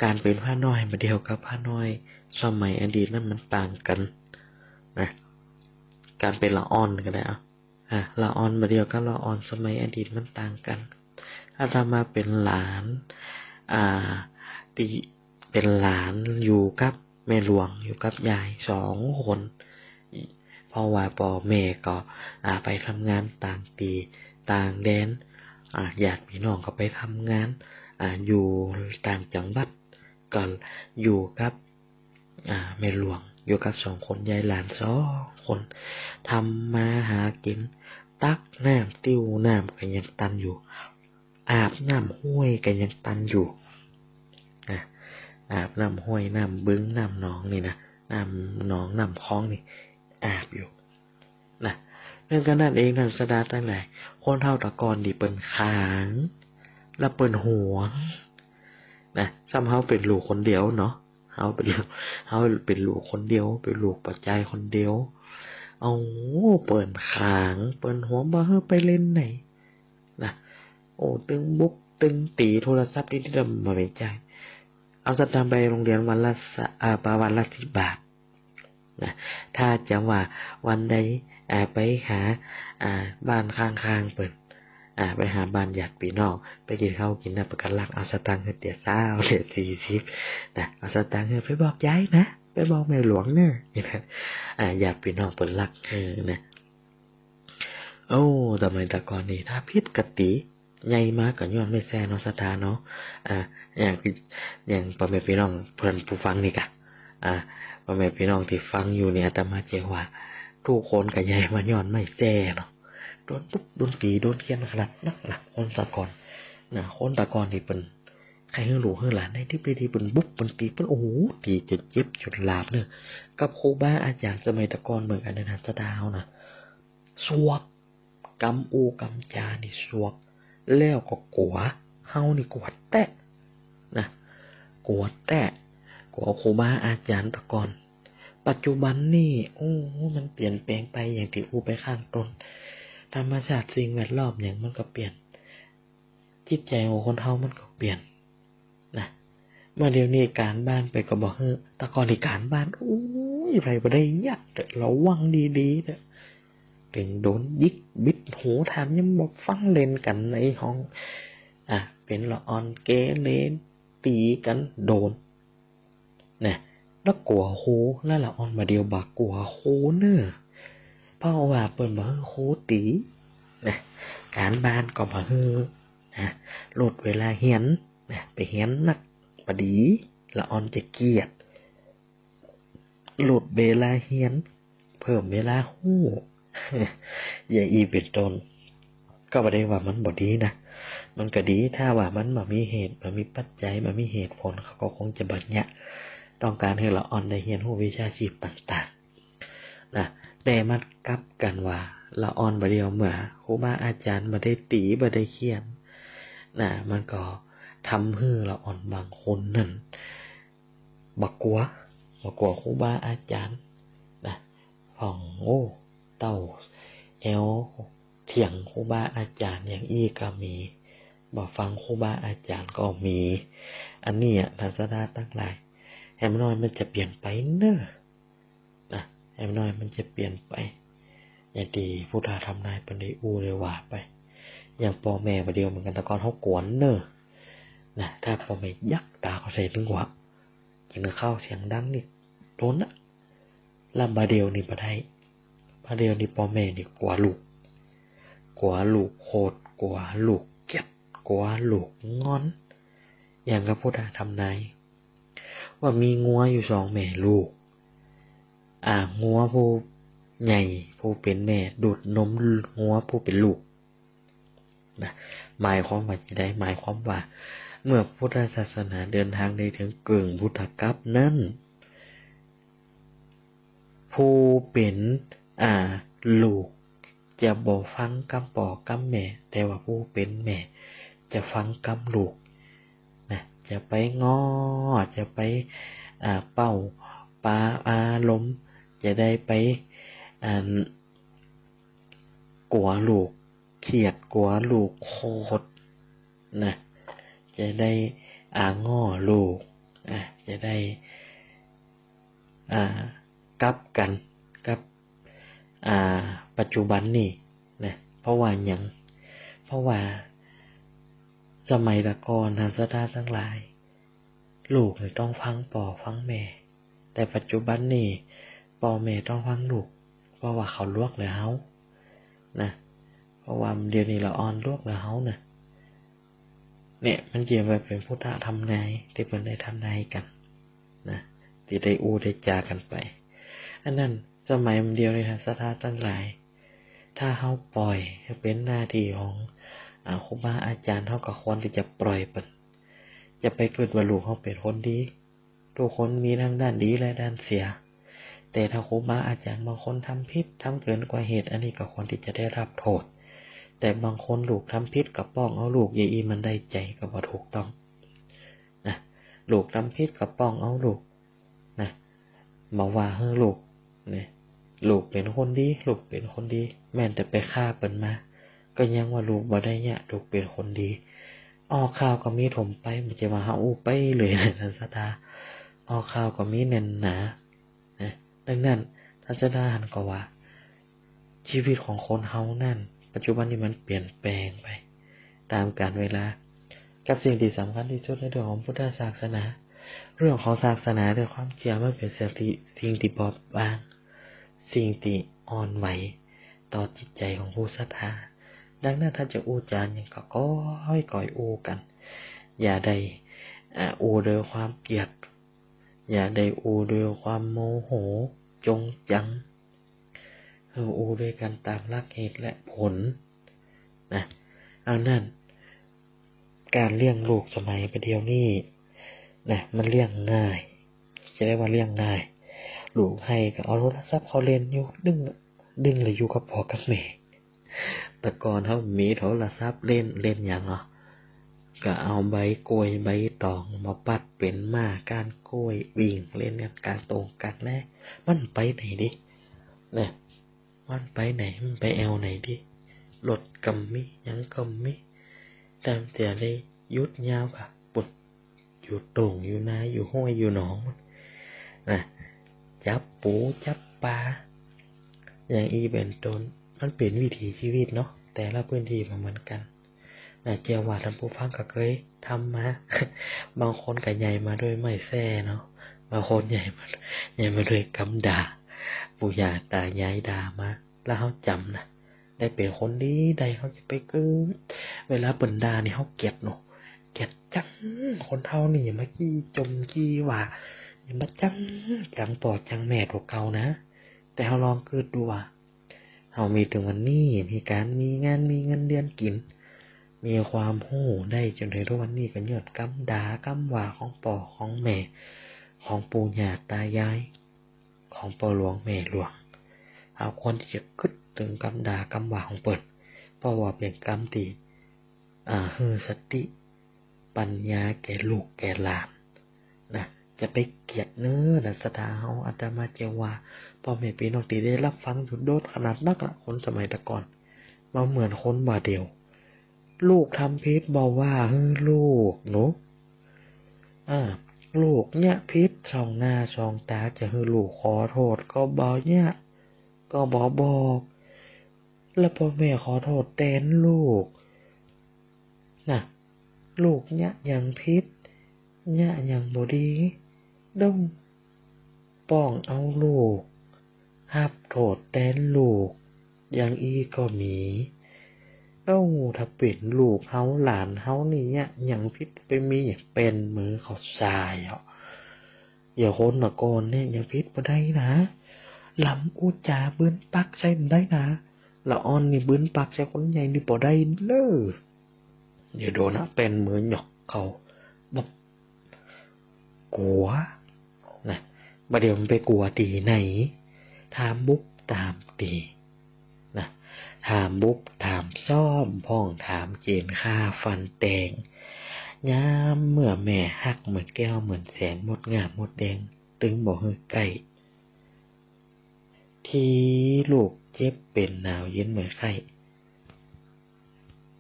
ก๋านเป๋นพระน้อยบ่าเดี่ยวกับพระน้อยสมัยอดีตนั้นมันต่างกั๋นนะ ก๋านเป๋นละอ่อนก็ได้ อ่ะ อ่ะ ละอ่อนบ่าเดี่ยวกับละอ่อนสมัยอดีตมันต่างกั๋น อาตมาเป๋นหลาน อ่า ตี้เป๋นหลานอยู่กับแม่หลวง อยู่กับยายสองคน เพราะว่าป้อแม่ก็ อ่า ไปทำงานต่างตี้ต่างแดน อ่า ญาติพี่น้องก็ไปทำงาน อ่า อยู่ต่างจังหวัด ก็อยู่กับ อ่า แม่หลวง อยู่กับสองคนยายหลานสองคน ทำมาหากิ๋น ตักน้ำ ติ้วน้ำก็ยังตันอยู่ อาบน้ำห้วยก็ยังตันอยู่ นะ อาบน้ำห้วย น้ำบึง น้ำหนองนี่นะ น้ำหนอง น้ำคลองนี่ อาบอยู่ นะ เรื่องขนาดเองท่านศรัทธาตังหลาย คนเฮาแต่ก่อนนี่เปิ้นขลัง และเปิ้นหวง นะ ซ้ำเฮาเป๋นลูกคนเดียวเนาะ เฮาเป๋นลูก เฮาเป๋นลูกคนเดียว เป๋นลูกป้อจายคนเดียว เอ้า เปิ้นขลัง เปิ้นหวง บ่หื้อไปเล่นไหน นะ โอ้ ตึงบุบ ตึงตี๋โทรศัพท์นิดๆ บ่ใส่ใจ๋ เอาสตางค์ไปโฮงเฮียนวันละสะ อ่า ประมาณวันละสิบบาท นะ ถ้าจะว่าวันใด อ่า ไปหา อ่า บ้านข้างๆ เปิ้น อ่า ไปหาบ้านญาติปี้น้อง ไปกิ๋นข้าวกิ๋นน้ำ เปิ้นก็ลักเอาสตางค์หื้อเตื้อซาว เตื้อสี่สิบ นะ เอาสตางค์หื้อ ไปบอกยายนะ ไปบอกแม่หลวงเน่อ อ่า ญาติปี้น้องเปิ้นลัก เออ นะ โอ้ สมัยแต่ก่อนนี่ ถ้าผิดกติ ใหญ่มาก็ย้อนไม้แส้เนาะศรัทธาเนาะ อ่า อย่าง อย่างป้อแม่ปี้น้องเปิ้นผู้ฟังนี่กะ อ่า ป้อแม่ปี้น้องตี้ฟังอยู่นี่ อาตมาเจื้อว่า กู้คนก็ใหญ่มาย้อนไม้แส้เนาะ โดนตุ๊บ โดนตี๋ โดนเฆี่ยนขนาดนักล่ะ คนแต่ก่อน นะ คนแต่ก่อนนี่เปิ้น ใค่หื้อลูกหื้อหลานได้ดิบได้ดี เปิ้นบุบ เปิ้นตี๋ เปิ้น โอ้โห ตี๋จ๋นเจ็บจ๋นหลาบเน่อ กับครูบาอาจ๋ารย์สมัยแต่ก่อนเบิ่งอันนั้นศรัทธาเฮานะ สวบ กำอู้กำจานี่สวบ แล้วก็กั๋ว เฮานี่กั๋วแต๊ นะ กั๋วแต๊ กั๋วครูบาอาจ๋ารย์แต่ก่อน ปัจจุบันนี่ โอ้ มันเปลี่ยนแปลงไปอย่างตี้อู้ไปข้างต้น ธรรมชาติสิ่งแวดล้อมหยังมันก็เปลี่ยน จิตใจ๋ของคนเฮามันก็เปลี่ยน นะ เมื่อเดี๋ยวนี้ก๋านบ้านไปก็บ่หื้อ แต่ก่อนนี่ก๋านบ้าน โอ้ย ใผบ่ได้เยียะเต๊อะ ระวังดีๆ เต๊อะ เถิงโดนหยิกบิดหู ถามยังบ่ฟัง เล่นกั๋นในห้อง อ่ะ เป๋นละอ่อนเกเร ตี๋กั๋นโดน นะ แล้วกั๋วครู แล้วละอ่อนบ่าเดี่ยวบ่กั๋วครูเน่อ เพราะว่าเปิ้นบ่หื้อครูตี๋ นะ ก๋านบ้านก็บ่หื้อ นะ หลุดเวลาเฮียน นะ ไปเฮียนนักบ่ดี ละอ่อนจะเกียจ หลุดเวลาเฮียน เพิ่มเวลาฮู้ อย่างอี้เป๋นต้น ก็บ่ได้ว่ามันบ่ดีนะ มันก็ดี ถ้าว่ามันบ่มีเหตุ บ่มีปัจจัย บ่มีเหตุผล เขาก็คงจะบ่เยียะ ต้องก๋านหื้อละอ่อนได้เฮียนฮู้วิชาชีพต่างๆ นะ แต่มันกลับกั๋นว่า ละอ่อนบ่าเดี่ยวเมื่อครูบาอาจ๋ารย์บ่ได้ตี๋ บ่ได้เฆี่ยน นะ มันก็ทำหื้อละอ่อนบางคนนั้น บ่กั๋ว บ่กั๋วครูบาอาจ๋ารย์ นะ พ่อง โอ้ เต้าแอวเถียงครูบาอาจ๋ารย์อย่างอี้ก็มี บ่ฟังครูบาอาจ๋ารย์ก็มี อันนี้อะ ท่านศรัทธาตังหลาย แหมน้อยมันจะเปลี่ยนไปเน่อ นะ แหมน้อยมันจะเปลี่ยนไป อย่างตี้พุทธะทำนายเปิ้นได้อู้ได้ว่าไป อย่างป้อแม่บ่าเดี่ยวเหมือนกั๋น แต่ก่อนเฮากั๋วเน่อ นะ ถ้าป้อแม่ยักต๋าเข้าใส่ เถิงว่า กิ๋นข้าวเสียงดังนี่โดนนะ แล้วบ่าเดี่ยวนี่บ่ได้ บ่าเดี่ยวนี่ป้อแม่นี่กั๋วลูก กั๋วลูกโขด กั๋วลูกเกียจ กั๋วลูกงอน อย่างกับพุทธะทำนาย ว่ามีงัวอยู่สองแม่ลูก อ่า งัวผู้ใหญ่ผู้เป๋นแม่ดูดนมงัวผู้เป๋นลูก นะ หมายความว่าจะใด หมายความว่า เมื่อพุทธศาสนาเดินทางได้เถิงกึ่งพุทธกัปนั้น ผู้เป๋น อ่า ลูกจะบ่ฟังกำป้อกำแม่ แต่ว่าผู้เป๋นแม่จะฟังกำลูก นะ จะไปง้อ จะไป อ่า เป้าปาอารมณ์ จะได้ไป อ่า กั๋วลูกเขียด กั๋วลูกโขด นะ จะได้ อ่า ง้อลูก อ่า จะได้ อ่า กลับกั๋นกับ อ่า ปัจจุบันนี่นะ เพราะว่าหยัง เพราะว่าสมัยแต่ก่อนนะ ศรัทธาตังหลาย ลูกนี่ต้องฟังป้อฟังแม่ แต่ปัจจุบันนี่ ป้อแม่ต้องฟังลูก เพราะว่าเขาหลวกเหลือเฮา นะ เพราะว่าเดี๋ยวนี้ละอ่อนหลวกเหลือเฮานะ เนี่ย มันเจียมไว้เป๋นพุทธะทำนาย ตี้เปิ้นได้ทำนายกั๋น นะ ตี้ได้อู้ได้จ๋ากั๋นไป อันนั้นสมัยมันเดียวเลยนะ ศรัทธาตังหลาย ถ้าเฮาปล่อยหื้อเป๋นหน้าตี้ของ อ่า ครูบาอาจ๋ารย์ เฮาก็ควรตี้จะปล่อยเปิ้น จะไปกึ๊ดว่าลูกเฮาเป๋นคนดี ทุกคนมีตึงด้านดีและด้านเสีย แต่ถ้าครูบาอาจ๋ารย์บางคนทำผิด ทำเกินกว่าเหตุ อันนี้ก็ควรตี้จะได้ฮับโต้ษ แต่บางคนลูกทำผิดก็ป้องเอาลูก อย่างอี้มันได้ใจ๋ก็บ่ถูกต้องนะ ลูกทำผิดก็ป้องเอาลูก นะ บ่ว่าหื้อลูก นะ ลูกเป๋นคนดี ลูกเป๋นคนดี แม้นแต่ไปฆ่าเปิ้นมา ก็ยังว่าลูกบ่ได้เยียะ ลูกเป๋นคนดี ออกข่าวก็มีถมไป บ่ใจ้ว่าเฮาอู้ไปเลยนะ ศรัทธา ออกข่าวก็มีแน่นหนา นะ ดังนั้น ศรัทธาหันก็ว่า ชีวิตของคนเฮานั้น ปัจจุบันนี้มันเปลี่ยนแปลงไปต๋ามกาลเวลา กับสิ่งตี้สำคัญตี้สุดในเรื่องของพุทธศาสนา เรื่องของศาสนาด้วยความเจื้อมันเป๋นสิ่งตี้ สิ่งตี้บอบบาง สิ่งตี้อ่อนไหวต่อจิตใจ๋ของผู้ศรัทธา ดังนั้นถ้าจะอู้จ๋าหยังก็ก้อยๆ อู้กั๋น อย่าได้ อ่า อู้ด้วยความเกลียด อย่าได้อู้ด้วยความโมโห จ๋งจัง หื้ออู้ด้วยกั๋นต๋ามหลักเหตุและผลนะ อันนั้น ก๋านเลี้ยงลูกสมัยปะเดี่ยวนี้นะ มันเลี้ยงง่าย จะได้ว่าเลี้ยงง่าย ลูกไห้ก็เอาโทรศัพท์เข้าเล่นอยู่ ดึง ดึงแล้วอยู่กับป้อกับแม่ แต่ก่อนเฮามีโทรศัพท์เล่น เล่นหยังเหรอ ก็เอาใบกล้วยใบตองมาปัดเป๋นหม้าก้านกล้วย วิ่งเล่นกั๋นก๋างตงก๋างแลง มันไปไหนดิ นะ มันไปไหน มันไปแอ่วไหนดิ รถก็บ่มี หยังก็บ่มี ต๋ามเตื้อเลยหยุดยาวก่ะ ปู๊น อยู่โต่ง อยู่นา อยู่ห้วย อยู่หนอง นะ จับปู๋ จับป๋า อย่างอี้เป๋นต้น มันเป๋นวิถีชีวิตเนาะ แต่ละพื้นตี้บ่เหมือนกั๋น นะ เจื้อว่าต้านผู้ฟังก็เกยทำมา บางคนก็ใหญ่มาด้วยไม้แส้เนาะ บางคนใหญ่มา ใหญ่มาด้วยกำด่า ปู่ย่าต๋ายายด่ามา แล้วเฮาจ๋ำนะ ได้เป๋นคนดีได้ เฮาจะไปกึ๊ด เวลาเปิ้นด่านี่เฮาเกลียดเนาะ เกลียดจัง คนเฒ่านี่อย่ามาจี้จ๋มจี้ว่า อย่ามาจัง จังป้อจังแม่ตั๋วเก่านะ แต่เฮาลองกึ๊ดดูว่า เฮามีเถิงวันนี้ มีก๋านมีงาน มีเงินเดือนกิ๋น มีความฮู้ได้จ๋นเถิงทุกวันนี้ ก็ย้อนกำด่ากำว่าของป้อของแม่ ของปู่ย่าต๋ายาย ของป้อหลวงแม่หลวง เฮาควรตี้จะกึ๊ดเถิงกำด่ากำว่าของเปิ้น เพราะว่าเป๋นกำตี้ อ่า หื้อสติปัญญาแก่ลูกแก่หลานนะ จะไปเกลียดเน้อนะ ศรัทธาเฮา อาตมาจะว่า ป้อแม่ปี้น้องตี้ได้ฮับฟังอยู่โดนขนาดนักละ คนสมัยตะก่อน บ่เหมือนคนบ่าเดี่ยว ลูกทำผิดบ่ว่าหื้อลูกเนาะ อ่า ลูกเยียะผิดส่องหน้าส่องต๋า จะหื้อลูกขอโต้ษก็บ่เยียะ ก็บ่บอก แล้วป้อแม่ขอโต้ษแตนลูกนะ ลูกเยียะหยังผิด เยียะหยังบ่ดี ต้องป้องเอาลูก ฮับโต้ษแตนลูก อย่างอี้ก็มี เอ้า ถ้าเป๋นลูกเฮาหลานเฮานี่เยียะหยังผิดไปมีหยังเป๋นเหมือข้าวสายเหาะ อย่างคนเมื่อก่อนเนี่ยยังผิดบ่ได้นะ ลำอู้จ๋าบืนปากใส่บ่ได้นะ ละอ่อนนี่บืนปากใส่คนใหญ่นี่บ่ได้เลย เดี๋ยวโดนนะ เป๋นเหมือหยอกเขา แบบ กั๋ว นะ บ่าเดี่ยวมันไปกั๋วตี้ไหน ถามบุบถามตี๋ นะ ถามบุบถามซ่อมพ่อง ถามเจียนฆ่าฟันแตง ยามเมื่อแม่ฮักเหมือนแก้วเหมือนแสน มดงามมดแดง ตึงบ่หื้อใก้ ตี้ลูกเจ็บเป๋นหนาวเย็นเมื่อยไข้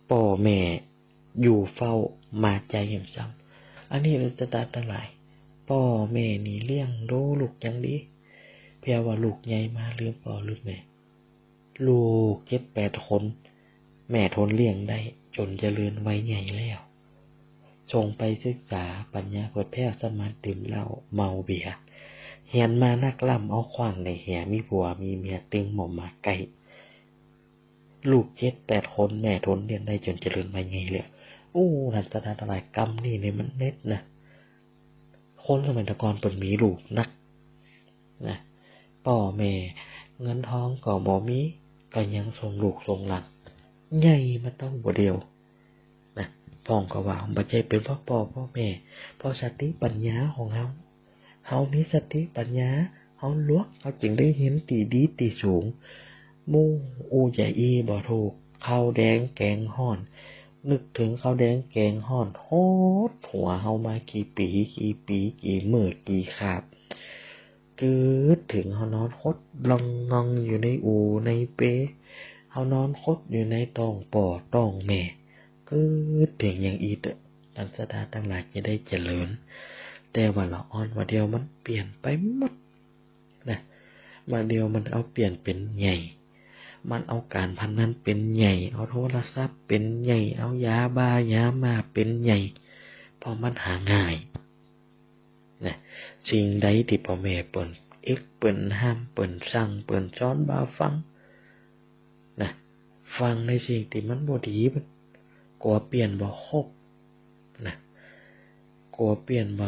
ป้อแม่อยู่เฝ้ามาใจ๋แหมซ้ำ อันนี้นะศรัทธาตังหลาย ป้อแม่นี่เลี้ยงดูลูกอย่างดี เพียงว่าลูกใหญ่มาลืมป้อลืมแม่ ลูกเจ็ดแปดคน แม่ทนเลี้ยงได้จ๋นเจริญวัยใหญ่แล้ว ส่งไปศึกษาปัญญาเผิดแพ้ว สมาดื่มเหล้าเมาเบียร์ เฮียนมานักล้ำเอาขว้างในเหีย มีผัวมีเมียตึงบ่มาใก้ ลูกเจ็ดแปดคน แม่ทนเลี้ยงได้จ๋นเจริญวัยใหญ่แล้ว โอ้ ศรัทธาตังหลาย กำนี้นี่มันเด็ดนะ คนสมัยตะก่อนเปิ้นมีลูกนัก นะ ป้อแม่ เงินทองก็บ่มี ก็ยังส่งลูกส่งหลานใหญ่มาเต้าบ่าเดี่ยว นะ พ่องก็ว่า บ่ใจ้เป๋นเพราะป้อเพราะแม่ เพราะสติปัญญาของเฮา เฮามีสติปัญญา เฮาหลวก เฮาจึงได้หันตี้ดีตี้สูง มู่อู้จะอี้บ่ถูก ข้าวแดงแกงฮ้อน นึกเถิงข้าวแดงแกงฮ้อน หดหัวเฮามากี่ปี๋ กี่ปี๋ กี่มื้อ กี่คาบ กึ๊ดเถิงเฮานอนขดลองงองอยู่ในอู่ในเป เฮานอนขดอยู่ในต๊องป้อต๊องแม่ กึ๊ดเถิงอย่างอี้เต๊อะ ต้านศรัทธาตังหลายจะได้เจริญ แต่ว่าละอ่อนบ่าเดี่ยวมันเปลี่ยนไปหมดนะ บ่าเดี่ยวมันเอาเปลี่ยนเป๋นใหญ่ มันเอาก๋านพนันเป๋นใหญ่ เอาโทรศัพท์เป๋นใหญ่ เอายาบ้ายาม่าเป๋นใหญ่ เพราะมันหาง่าย นะ สิ่งใดตี้ป้อแม่เปิ้นเอ็ดเปิ้นห้าม เปิ้นสั่งเปิ้นสอนบ่ฟัง นะ ฟังในสิ่งตี้มันบ่ดี กั๋วเปี้ยนบ่คบ นะ กั๋วเปี้ยนบ่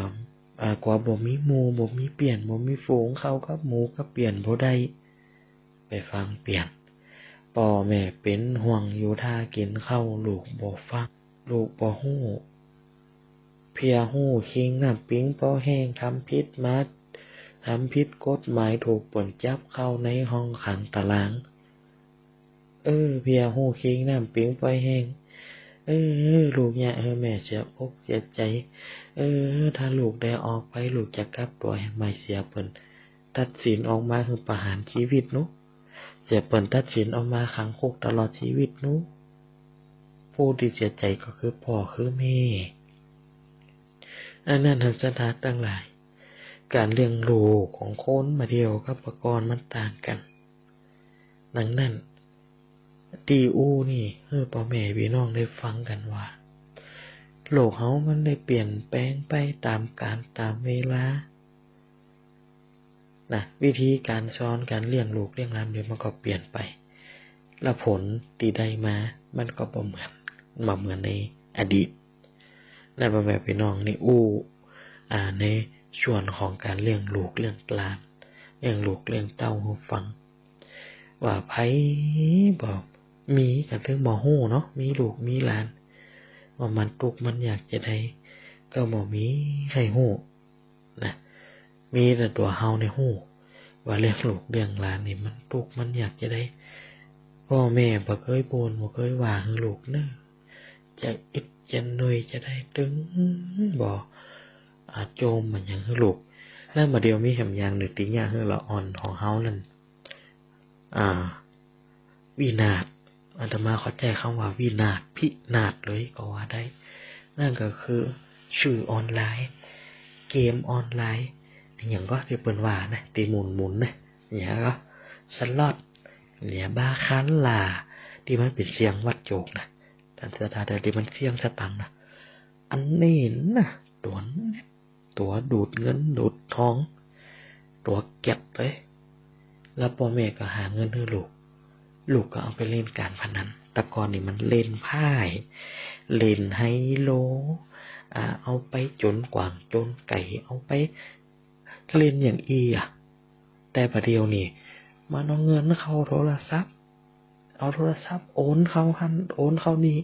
อ่า กั๋วบ่มีหมู่ บ่มีเปี้ยน บ่มีฝูง เข้ากับหมู่กับเปี้ยนบ่ได้ ไปฟังเปี้ยน ป้อแม่เป๋นห่วงอยู่ท่ากิ๋นข้าว ลูกบ่ฟัง ลูกบ่ฮู้ เพียฮู้คิงน้ำปิงป้อแห้ง ทำผิดมา ทำผิดกฎหมาย ถูกเปิ้นจับเข้าในห้องขังตาราง เออ เพียฮู้คิงน้ำปิงป้อแห้ง เออ ลูกเยียะหื้อแม่เสียอกเสียใจ๋ เออ ถ้าลูกได้ออกไป ลูกจะกลับตั๋วแห่งใหม่ เสียเปิ้นตัดสินออกมาหื้อประหารชีวิตหนู เสียเปิ้นตัดสินออกมาขังคุกตลอดชีวิตหนู ผู้ตี้เสียใจ๋ก็คือป้อคือแม่ อันนั้นหั้นศรัทธาตังหลาย ก๋านเลี้ยงลูกของคนบ่าเดี่ยวกับบ่าก่อนมันต่างกั๋น ดังนั้น ตี้อู้นี่หื้อป้อแม่ปี้น้องได้ฟังกั๋นว่า โลกเฮามันได้เปลี่ยนแปลงไปต๋ามกาลต๋ามเวลา นะ วิธีก๋านสอนก๋านเลี้ยงลูกเลี้ยงหลานเดี๋ยวมันก็เปลี่ยนไป และผลตี้ได้มามันก็บ่เหมือน บ่เหมือนในอดีต นะ ป้อแม่ปี้น้อง นี่อู้ อ่า ในส่วนของก๋านเลี้ยงลูกเลี้ยงหลาน เลี้ยงลูกเลี้ยงเต้าหื้อฟัง ว่าใผบ่มีก็เถิงบ่ฮู้เนาะ มีลูกมีหลาน ว่ามันตุ๊กข์มันยากจาใด ก็บ่มีใผฮู้ นะ มีแต่ตั๋วเฮานี่ฮู้ ว่าเลี้ยงลูกเลี้ยงหลานนี่มันตุ๊กข์มันยากจาใด ป้อแม่บ่เกยบ่นบ่เกยว่าหื้อลูกเน่อ จะอิดจะหน่วยจาใดเถิงบ่ อ่า โจมบ่หยังหื้อลูก แล้วบ่าเดี่ยวมีแหมอย่างนึ่งตี้เยียะหื้อละอ่อนของเฮานั้น อ่า วินาศ อาตมาเข้าใจ๋กำว่าวินาศ พินาศเลยก็ว่าได้ นั่นก็คือสื่อออนไลน์ เกมออนไลน์ อะหยังก็ตี้เปิ้นว่านะ ตี้หมุนๆ นะ อะหยังก็สล็อต อะหยังบาคาร่า ตี้มันเป๋นเสียงวัดโจกนะ ต้านศรัทธา ตี้มันเสียงสตางค์นะ อันนี้นะ ตั๋วเน็ต ตั๋วดูดเงินดูดทอง ตั๋วเก็บเลย แล้วป้อแม่ก็หาเงินหื้อลูก ลูกก็เอาไปเล่นก๋านพนัน แต่ก่อนนี่มันเล่นไพ่ เล่นไฮโล อ่า เอาไปจ๋นกว้างจ๋นไก๋ เอาไปเล่นอย่างอี้อะ แต่บ่าเดี่ยวนี่ มันเอาเงินเข้าโทรศัพท์ เอาโทรศัพท์โอนเข้าหั้นโอนเข้านี่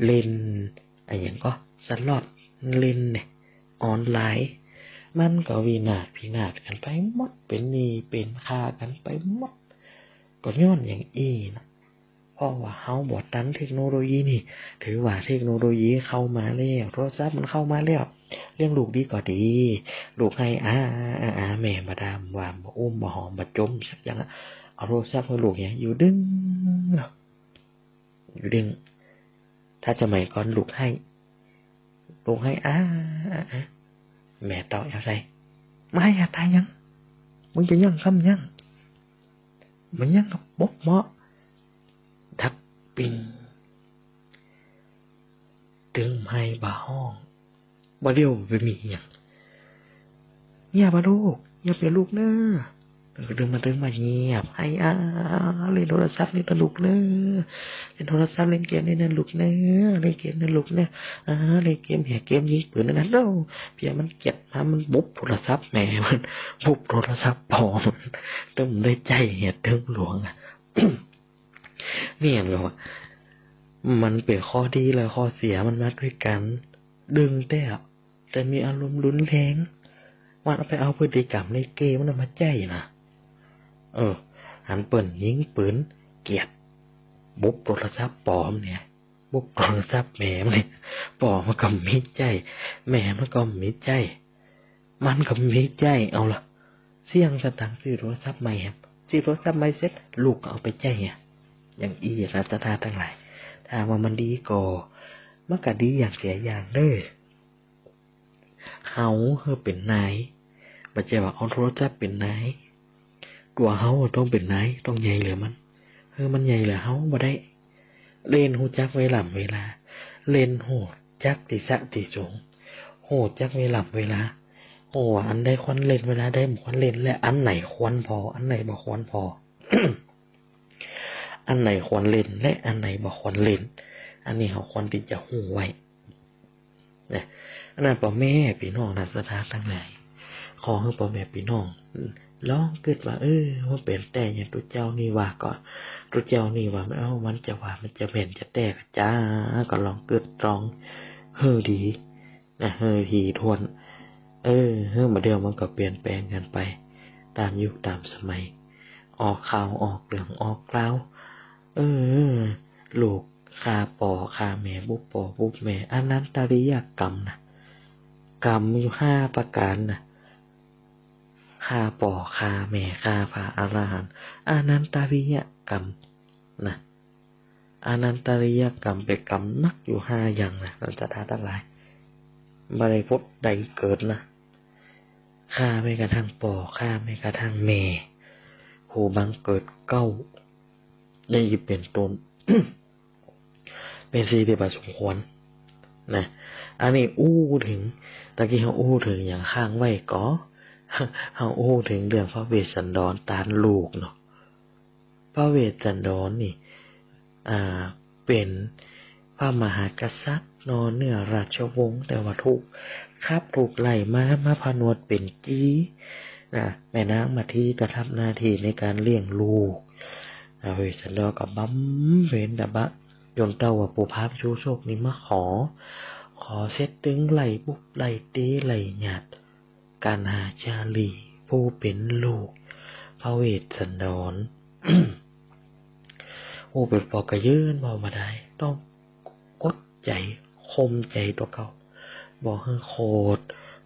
เล่น อะหยังก็สล็อต เล่นเนี่ย ออนไลน์ มันก็วินาศพินาศกั๋นไปหมด เป๋นหนี้เป๋นค่ากั๋นไปหมด ก็ย้อนอย่างอี้นะ เพราะว่าเฮาบ่ตันเทคโนโลยีนี่ ถือว่าเทคโนโลยีเข้ามาแล้ว โทรศัพท์มันเข้ามาแล้ว เลี้ยงลูกดีก็ดี ลูกไห้ อา อา อา แม่บ่ด่าบ่ว่า บ่อุ้มบ่หอมบ่จมสักอย่างอะ เอาโทรศัพท์หื้อลูกเนี่ย อยู่ดึงเนาะ อยู่ดึง ถ้าสมัยก่อนลูกไห้ ลูกไห้ อา อา อา แม่เต้าแอ่วใส่ บ่ไห้หาตายหยัง มึงจะยั้งกำยัง บ่ยั้งก็บ่เหมาะ ดับปิ้ง ตึงไห้บ่ฮ้อง บ่าเดี่ยวบ่มีหยัง เยียะบ่ลูก เยียะบ่ลูกเน่อ เออ ตึงมา ตึงมาเงียบ ไอ้ อ่า เล่นโทรศัพท์นี่นะลูกเน่อ เล่นโทรศัพท์ เล่นเกมนี่นะลูกเน่อ เล่นเกมนะลูกเน่อ อ่า เล่นเกม เหีย เกมยิงปืนนั่นนะ เพียงมันเกลียดมา มันบุบโทรศัพท์แม่มัน บุบโทรศัพท์ป้อมัน ตึงได้ใจ๊เหีย ตึงหลวงอะ นี่เห็นบ่ว่า มันเป๋นข้อดีและข้อเสียมันมาตวยกั๋น ดึงแต๊ แต่มีอารมณ์รุนแรง มันเอาไปเอาพฤติกรรมในเกมมันมาใจ๊นะ เออ หันเปิ้นยิงปืน เกลียด บุบโทรศัพท์ป้อมันเนี่ย บุบโทรศัพท์แม่มันเนี่ย ป้อมันก็มีใจ๊ แม่มันก็มีใจ๊ มันก็มีใจ๊ เอาละ เสี้ยงสตางค์ซื้อโทรศัพท์ใหม่ครับ ซื้อโทรศัพท์ใหม่เสร็จ ลูกก็เอาไปใจ๊อะ อย่างอี้ ราชดาตังหลาย ถ้าว่ามันดีก็ มันก็ดีอย่างเสียอย่างเน่อ เฮาหื้อเป๋นนาย บ่ใจ้ว่าเอาโทรศัพท์เป๋นนาย ตั๋วเฮาต้องเป๋นนาย ต้องใหญ่เหลือมัน หื้อมันใหญ่เหลือเฮาบ่ได้ เล่นฮู้จักเวล่ำเวลา เล่นฮู้จักตี้สะตี้สูง ฮู้จักเวล่ำเวลา ฮู้ว่าอันใดควรเล่น เวลาใดบ่ควรเล่น และอันไหนควรผ่อ อันไหนบ่ควรผ่อ อันไหนควรเล่น และอันไหนบ่ควรเล่น อันนี้เฮาควรตี้จะฮู้ไว้ นะ อันนั้นป้อแม่ปี้น้องนะ ศรัทธาตังหลาย ขอหื้อป้อแม่ปี้น้อง อืม ลองกึ๊ดว่า เออ มันเป๋นแต๊อย่างตุ๊เจ้านี่ว่า ก็ตุ๊เจ้านี่ว่า เอ้า มันจะว่า มันจะแม่นจะแต๊ก็จ้า ก็ลองกึ๊ดตรองหื้อดี นะ หื้อถี่ถ้วน เออ หื้อบ่าเดี่ยวมันก็เปลี่ยนแปลงกั๋นไป ต๋ามยุคต๋ามสมัย ออกข่าวออกเรื่องออกราว เออ ลูกฆ่าป้อฆ่าแม่ บุบป้อบุบแม่ อานันตริยกรรมนะ กรรมอยู่ห้าประก๋านนะ ฆ่าป้อฆ่าแม่ ฆ่าพระอรหันต์ อานันตริยกรรมนะ อานันตริยกรรมเป๋นกรรมหนักอยู่ห้าอย่างนะ ศรัทธาตังหลาย บ่ได้ผุดได้เกิดนะ ฆ่าแม้กระทั่งป้อ ฆ่าแม้กระทั่งแม่ ผู้บังเกิดเกล้า อย่างอี้เป๋นต้น เป๋นสิ่งตี้บ่สมควรนะ อันนี้อู้เถิง ตะกี้เฮาอู้เถิงหยังค้างไว้ก่อ เฮาอู้เถิงเรื่องพระเวสสันดรต้านลูกเนาะ พระเวสสันดรนี่ อ่า เป๋นพระมหากษัตริย์เนาะ เหนือราชวงศ์ แต่ว่าถูกขับถูกไล่มา มาผนวดเป๋นจี๋ นะ แม่นางมัทธีก็ฮับหน้าตี้ในก๋านเลี้ยงลูก พระเวสสันดรก็บำเพ็ญตบะ จ๋นเต้าว่าปู่พราหมณ์ชูโชคนี่มาขอ ขอเสร็จตึงไล่บุบไล่ตี๋ไล่หยาด กัณหาชาลี ผู้เป๋นลูกพระเวสสันดร ผู้เป๋นป้อก็ยืนบ่ได้ ต้องกดใจ๋ ข่มใจ๋ตั๋วเก่า บ่หื้อโขด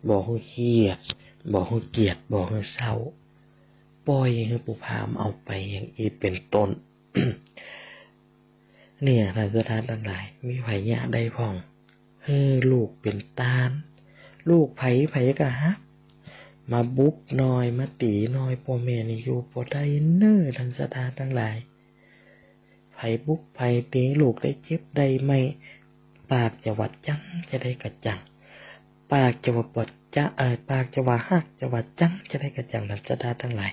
บ่หื้อเคียด บ่หื้อเกียจ บ่หื้อเศร้า ป่อยหื้อปู่พราหมณ์เอาไป อย่างอี้เป๋นต้น เนี่ย ท่านศรัทธาตังหลาย มีใผเยียะได้พ่อง หื้อลูกเป๋นต้าน ลูกใผใผก็ฮัก มาบุบหน่อย มาตี๋หน่อย ป้อแม่นี่อยู่บ่ได้เน่อ ท่านศรัทธาตังหลาย ใผบุบใผตี๋ลูกได้เจ็บได้ไหม้ ปากจะว่าจั๊งจะได้กระจัง ปากจะว่าบ่จะ เอ่อ ปากจะว่าฮัก จะว่าจั๊งจะได้กระจัง ท่านศรัทธาตังหลาย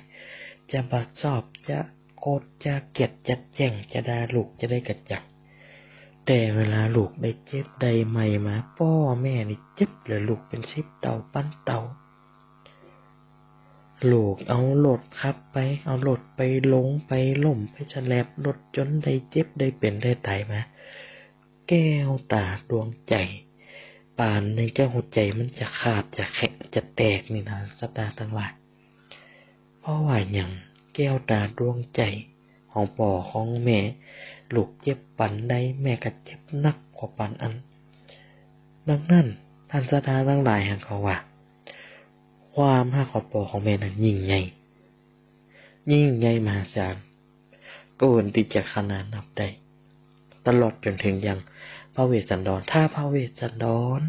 จะบ่ชอบ จะโขด จะเกียจ จะแจ้ง จะด่าลูกจะได้กระจัง แต่เวลาลูกได้เจ็บได้ไหม้มา ป้อแม่นี่เจ็บเหลือลูกเป๋นสิบเต้าพันเต้า ลูกเอารถขับไป เอารถไปหลง ไปล้ม ไปแฉลบ รถจ๋นได้เจ็บ ได้เป๋น ได้ต๋ายมา แก้วต๋าดวงใจ๋ ปานในแก้วหัวใจ๋มันจะขาด จะแขะ จะแตกนี่นะ ศรัทธาตังหลาย เพราะว่าหยัง แก้วต๋าดวงใจ๋ของป้อของแม่ ลูกเจ็บปานใด แม่ก็เจ็บหนักกว่าปานอั้น ดังนั้น ท่านศรัทธาตังหลาย หันก่อว่า ความฮักของป้อของแม่นั้นยิ่งใหญ่ ยิ่งใหญ่มหาศาล เกินตี้จะขนานนับได้ ตลอดจ๋นเถิงอย่างพระเวสสันดร ถ้าพระเวสสันดร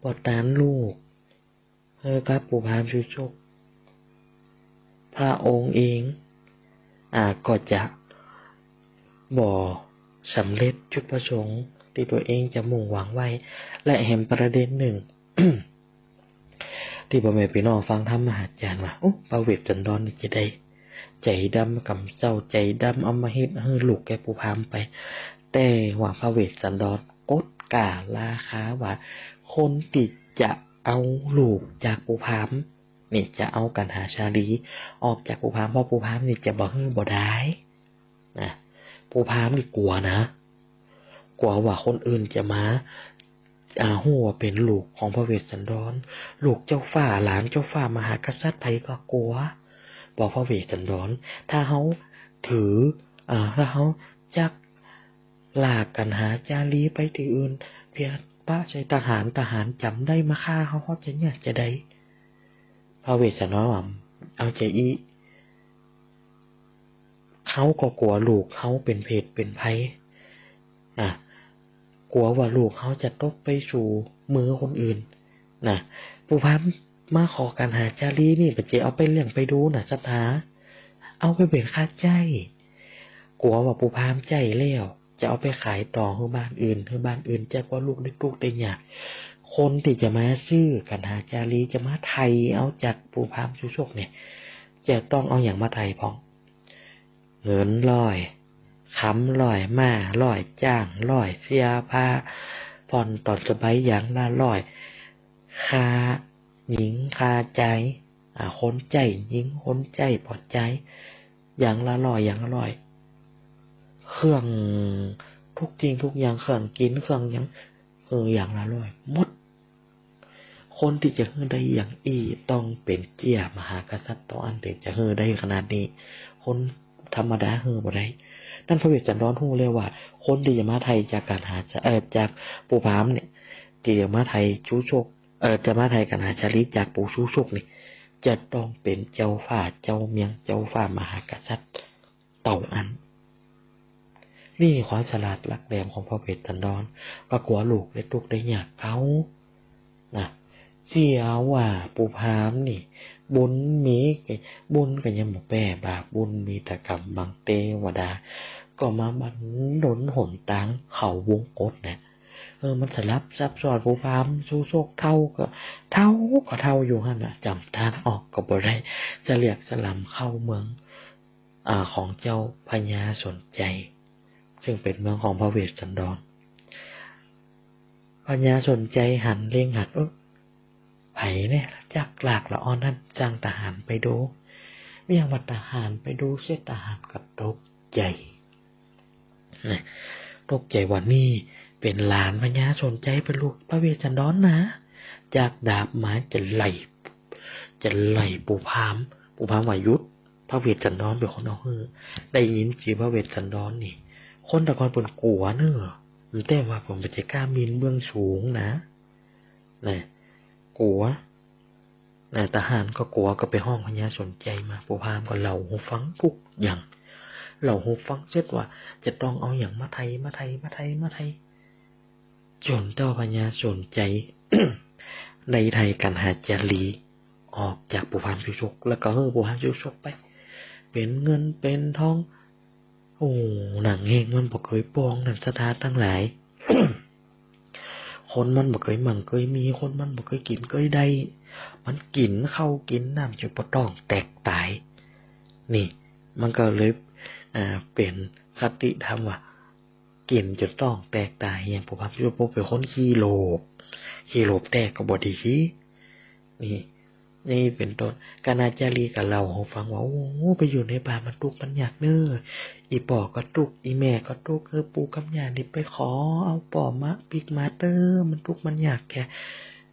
บ่ต้านลูก เออ กับปู่พราหมณ์ชูโชค พระองค์เอง อ่า ก็จะบ่สำเร็จจุดประสงค์ตี้ตั๋วเองจะมุ่งหวังไว้ และแหมประเด็นนึ่ง ตี้ป้อแม่ปี้น้องฟังธรรมะอาจ๋ารย์ว่า โอ้ พระเวสสันดรนี่จะได้ ใจ๋ดำกำเซ้า ใจ๋ดำเอามาเฮ็ดหื้อลูกแก่ปู่พราหมณ์ไป แต่ว่าพระเวสสันดรกดก้าราคาว่า คนตี้จะเอาลูกจากปู่พราหมณ์นี่ จะเอากัณหาชาลีออกจากปู่พราหมณ์ เพราะปู่พราหมณ์นี่จะบ่หื้อบ่ดาย นะ ปู่พราหมณ์นี่กั๋วนะ กั๋วว่าคนอื่นจะมา อ่า ฮู้ว่าเป๋นลูกของพระเวสสันดร ลูกเจ้าฟ้า หลานเจ้าฟ้ามหากษัตริย์ ใผก็กั๋ว บอกพระเวสสันดร ถ้าเฮาถือ อ่า ถ้าเฮาจักลากกัณหาชาลีไปตี้อื่น เปียปะใส่ทหาร ทหารจ๋ำได้มาฆ่าเฮา เฮาจะเยียะจาใด พระเวสสันดรว่า เอาจาอี้ เฮาก็กั๋วลูกเฮาเป๋นเพศเป๋นภัย นะ กั๋วว่าลูกเฮาจะตกไปสู่มือคนอื่น นะ ปู่พราหมณ์มาขอกัณหาชาลีนี่ บ่ใจ้เอาไปเลี้ยงไปดูนะ ศรัทธา เอาไปเป๋นค่าใจ๊ กั๋วว่าปู่พราหมณ์ใจ๊แล้ว จะเอาไปขายต่อหื้อบ้านอื่น หื้อบ้านอื่นจะกั๋วลูกได้ตุ๊กข์ได้ยาก คนตี้จะมาซื้อกัณหาชาลี จะมาไถ่เอาจากปู่พราหมณ์ชูชกเนี่ย จะต้องเอาหยังมาไถ่พ่อง เงินร้อย คำร้อย ม้าร้อย จ๊างร้อย เสื้อผ้า ผ่อนต่อนสบายอย่างละร้อย ค่าหญิงค่าจาย อ่า คนใจ๊หญิง คนใจ๊ป้อจาย อย่างละร้อย อย่างละร้อย เครื่อง ทุกสิ่งทุกอย่าง เครื่องกิ๋น เครื่องหยัง เออ อย่างละร้อย หมด คนตี้จะหื้อได้อย่างอี้ ต้องเป๋นเจ้ามหากษัตริย์เต้าอั้น เถิงจะหื้อได้ขนาดนี้ คนธรรมดาหื้อบ่ได้ นั้นพระเวสสันดรฮู้แล้วว่า คนตี้จะมาไถ่จากกัณหา เอ่อ จากปู่พราหมณ์เนี่ย ตี้จะมาไถ่ชูชก เอ่อ จะมาไถ่กัณหาชาลีจากปู่ชูชกนี่ จะต้องเป๋นเจ้าฟ้าเจ้าเมือง เจ้าฟ้ามหากษัตริย์เต้าอั้น นี่ความฉลาดหลักแหลมของพระเวสสันดร บ่กั๋วลูกได้ตุ๊กข์ได้ยากเก่า นะ เสียว่าปู่พราหมณ์นี่ บุญมี บุญก็ยังบ่แป้บาป บุญมีแต่ก๋ำบังเตวดา ก็มาบันดลหนตางเข้าวงกฏนะ เออ มันสลับซับซ้อน ปู่พราหมณ์ชูชกเถ่าก็ เถ่าก็เถ่าอยู่หั้นนะ จ๋ำตางออกก็บ่ได้ สะเลียกสะหลำเข้าเมือง อ่า ของเจ้าพญาสนชัย ซึ่งเป๋นเมืองของพระเวสสันดร พญาสนชัยหันเล็งหัน เอ๊ะ ใผเนี่ย จักลากละอ่อนหั้น สั่งทหารไปดู เมื่อว่าทหารไปดูเสร็จ ทหารก็ตกใจ๋ นะ ตกใจ๋ว่านี่เป๋นหลานพญาสนชัย เป๋นลูกพระเวสสันดรนะ จักดาบมาจะไล่ จะไล่ปู่พราหมณ์ ปู่พราหมณ์ว่าหยุด พระเวสสันดรเป๋นคนเอาหื้อ ได้ยินจื้อพระเวสสันดรนี่ คนแต่ก่อนเปิ้นกั๋วเน่อ แต่ว่าเปิ้นบ่ใจ้ก้าบินเบื้องสูงนะ นะ กั๋ว นะ ทหารก็กั๋ว ก็ไปฮ้องพญาสนชัยมา ปู่พราหมณ์ก็เล่าหื้อฟังกู้อย่าง เล่าหื้อฟังเสร็จว่าจะต้องเอาหยังมาไถ่ มาไถ่ มาไถ่ มาไถ่ จ๋นเต้าพญาสนชัย ได้ไถ่กัณหาชาลีออกจากปู่พราหมณ์ชูชก แล้วก็หื้อปู่พราหมณ์ชูชกไป เป๋นเงินเป๋นทอง โอ้ หนังเฮงมันบ่เกยป้องนั้น ศรัทธาตังหลาย คนมันบ่เกยมั่งเกยมี คนมันบ่เกยกิ๋นเกยได้ มันกิ๋นข้าวกิ๋นน้ำจ๋นบ่ต้องแตกต๋าย นี่ มันก็เลย อ่า เป๋นคติธรรมว่า กิ๋นจ๋นต้องแตกต๋าย อย่างพวกพระพุทธเจ้าเป๋นคนขี้โลภ ขี้โลภแต๊ก็บ่ดี นี่ นี่เป๋นต้น กัณหาชาลีก็เล่าหื้อฟังว่า โอ้ ไปอยู่ในป่ามันตุ๊กข์มันยากเน่อ อี่ป้อก็ตุ๊กข์ อี่แม่ก็ตุ๊กข์ เออ ปู่กับย่านี่ไปขอเอาป้อมาปิ๊กมาเต๊อะ มันตุ๊กข์มันยากแก่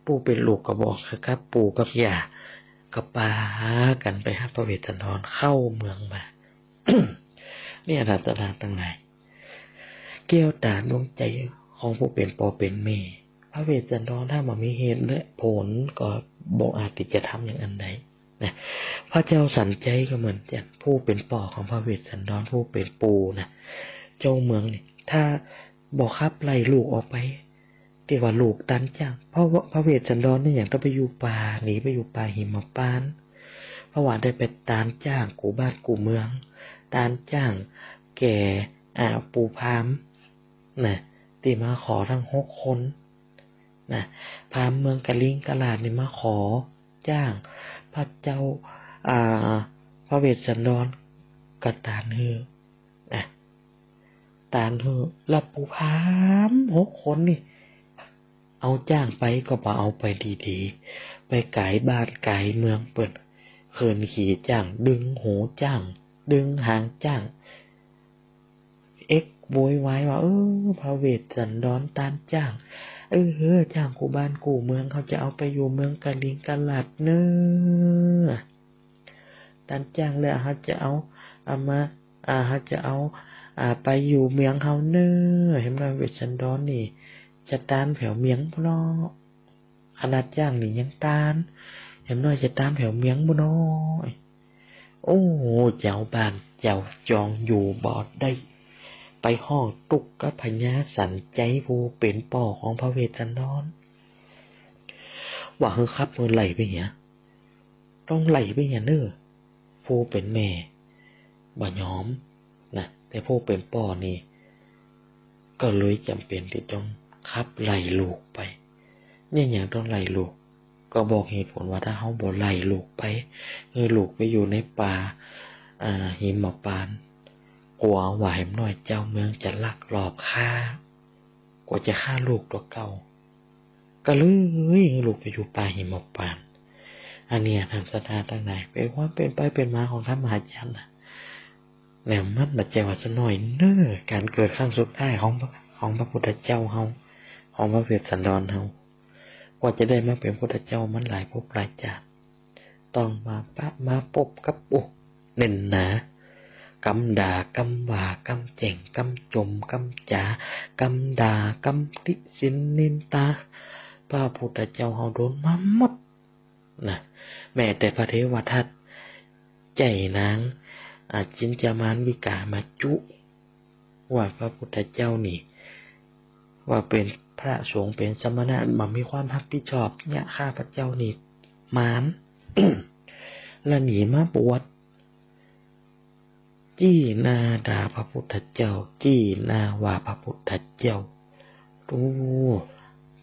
ผู้เป๋นลูกก็บ่คือกับปู่กับย่า ก็ปากั๋นไปหาพระเวสสันดรเข้าเมืองมา เนี่ย ศรัทธาตังหลาย แก้วต๋าดวงใจ๋ของผู้เป๋นป้อเป๋นแม่ พระเวสสันดรถ้าบ่มีเหตุและผลก็บ่อาจตี้จะทำอย่างอันใดนะ พระเจ้าสัญชัยก็เหมือนกั๋น ผู้เป๋นป้อของพระเวสสันดร ผู้เป๋นปู่นะ เจ้าเมืองนี่ ถ้าบ่ขับไล่ลูกออกไป ตี้ว่าลูกตันจ้าง เพราะว่าพระเวสสันดรนี่หยังต้องไปอยู่ป่า หนีไปอยู่ป่าหิมพานต์ เพราะว่าได้ไปตันจ้างกู้บ้านกู้เมือง ตันจ้างแก่ อ่า ปู่พราหมณ์นะ ตี้มาขอตังหกคนนะ พราหมณ์เมืองกลิงกราดนี่มาขอจ้างพระเจ้า อ่า พระเวสสันดร ก็ตานหื้อ นะ ตานหื้อ แล้วปู่พราหมณ์หกคนนี่ เอาจ๊างไปก็บ่เอาไปดีๆ ไปก๋ายบ้านก๋ายเมืองเปิ้น เขินขี่จ๊าง ดึงหูจ๊าง ดึงหางจ๊าง เอะโวยวายว่า เออ พระเวสสันดรตานจ๊าง เออ เออ จ๊างกู้บ้านกู้เมือง เฮาจะเอาไปอยู่เมืองกลิงกราดเน่อ ตานจ๊างแล้วเฮาจะเอา เอามา อ่า เฮาจะเอา อ่า ไปอยู่เมืองเฮาเน่อ แหมน้อยเวสสันดรนี่ จะตานแผวเมืองบ่เนาะ ขนาดจ๊างนี่ยังตาน แหมน้อยจะตานแผวเมืองบ่เนาะ โอ้ เจ้าบ้านเจ้าจองอยู่บ่ได้ ไปฮ้องตุ๊กกับพญาสันชัยผู้เป๋นป้อของพระเวสสันดร ว่าหื้อขับหื้อไล่ไปเหีย ต้องไล่ไปเหียเน่อ ผู้เป๋นแม่บ่ยอมนะ แต่ผู้เป๋นป้อนี่ ก็เลยจ๋ำเป๋นตี้ต้องขับไล่ลูกไป เนี่ยหยังต้องไล่ลูก ก็บอกเหตุผลว่าถ้าเฮาบ่ไล่ลูกไป หื้อลูกไปอยู่ในป่า อ่า หิมพานต์ กั๋วว่าแหมน้อยเจ้าเมืองจะลักลอบฆ่า กั๋วจะฆ่าลูกตั๋วเก่า ก็เลยหื้อลูกไปอยู่ป่าหิมพานต์ อันเนี้ยท่านศรัทธาตังหลาย เป๋นความเป๋นไปเป๋นมาของธรรมะอาจ๋ารย์นะ แล้วมันบ่ใจ้ว่าสะน้อยเน่อ ก๋านเกิดครั้งสุดท้ายของ ของพระพุทธเจ้าเฮา ของพระเวสสันดรเฮา กว่าจะได้มาเป๋นพุทธเจ้ามันหลายภพหลายจาติ ต้องมาปะ มาปบกับ โอ้ แน่นหนา กำด่า กำว่า กำแจ้ง กำจ่ม กำจ๋า กำด่า กำติฉินนินทา พระพุทธเจ้าเฮาโดนมาหมดนะ แม้แต่พระเทวทัต ใจ้นาง อ่า จินจามานวิกามาจุ ว่าพระพุทธเจ้านี่ ว่าเป๋นพระสงฆ์เป๋นสมณะบ่มีความฮับผิดชอบ เนี่ยข้าพเจ้านี่มาร แล้วหนีมาบวช จี้หน้าด่าพระพุทธเจ้า จี้หน้าว่าพระพุทธเจ้า โอ้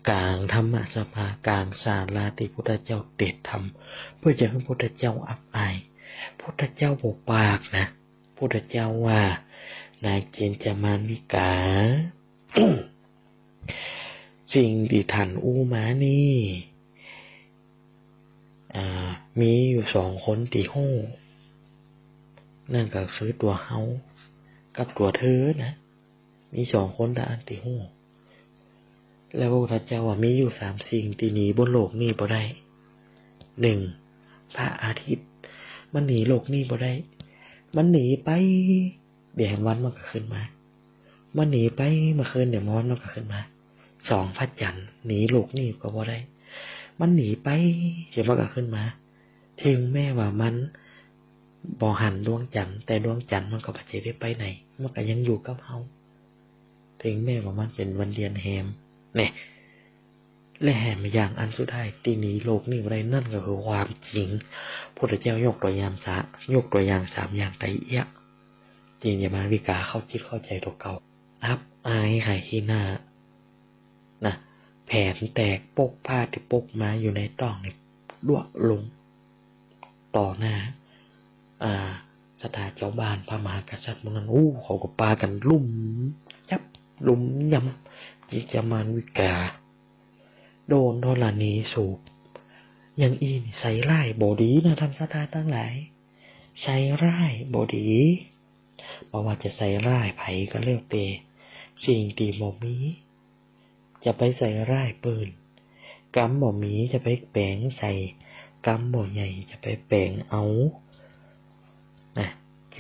ก๋างธรรมสภา ก๋างศาลาตี้พุทธเจ้าเตสน์ธรรม เปื้อจะหื้อพุทธเจ้าอับอาย พุทธเจ้าบ่ปากนะ พุทธเจ้าว่า นางจินจามานวิกา สิ่งตี้ต้านอู้มานี่ อ่า มีอยู่สองคนตี้ฮู้ นั่นก็คือตั๋วเฮากับตั๋วเธอนะ มีสองคนเต้าอั้นตี้ฮู้ แล้วพระพุทธเจ้าว่ามีอยู่สามสิ่งตี้หนีบนโลกนี้บ่ได้ หนึ่ง พระอาทิตย์ มันหนีโลกนี้บ่ได้ มันหนีไป เดี๋ยวแหมวันมันก็ขึ้นมา มันหนีไปเมื่อคืน เดี๋ยวแหมวันมันก็ขึ้นมา สอง พระจันทร์ หนีโลกนี้ก็บ่ได้ มันหนีไป เดี๋ยวมันก็ขึ้นมา เถิงแม้ว่ามันบ่หันดวงจันทร์ แต่ดวงจันทร์มันก็บ่ใจ้ได้ไปไหน มันก็ยังอยู่กับเฮา เถิงแม้ว่ามันเป๋นวันเดือนแหม เนี่ย และแหมอย่างอันสุดท้ายตี้หนีโลกนี้บ่ได้ นั่นก็คือความจริง พุทธเจ้ายกตั๋วอย่างสา ยกตั๋วอย่างสามอย่างไตเอี้ยะ จินจามานวิกาเข้าจิตเข้าใจ๋ตั๋วเก่า อับอายขายขี้หน้านะ แผนแตก ปกผ้าตี้ปกมาอยู่ในต๊องนี่ร่วงลง ต่อหน้า อ่า ศรัทธาจาวบ้าน พระมหากษัตริย์หมู่นั้น อู้ เขาก็ปากั๋นลุ่มจับลุ่มยำ จินจามานวิกา โดนธรณีสูบ อย่างอี้นี่ใส่ร้ายบ่ดีนะท่านศรัทธาตังหลาย ใส่ร้ายบ่ดี บ่ว่าจะใส่ร้ายใผก็แล้วแต่ สิ่งตี้บ่มี จะไปใส่ร้ายเปิ้น กำบ่มีจะไปแป๋งใส่ กำบ่ใหญ่จะไปแป๋งเอา นะ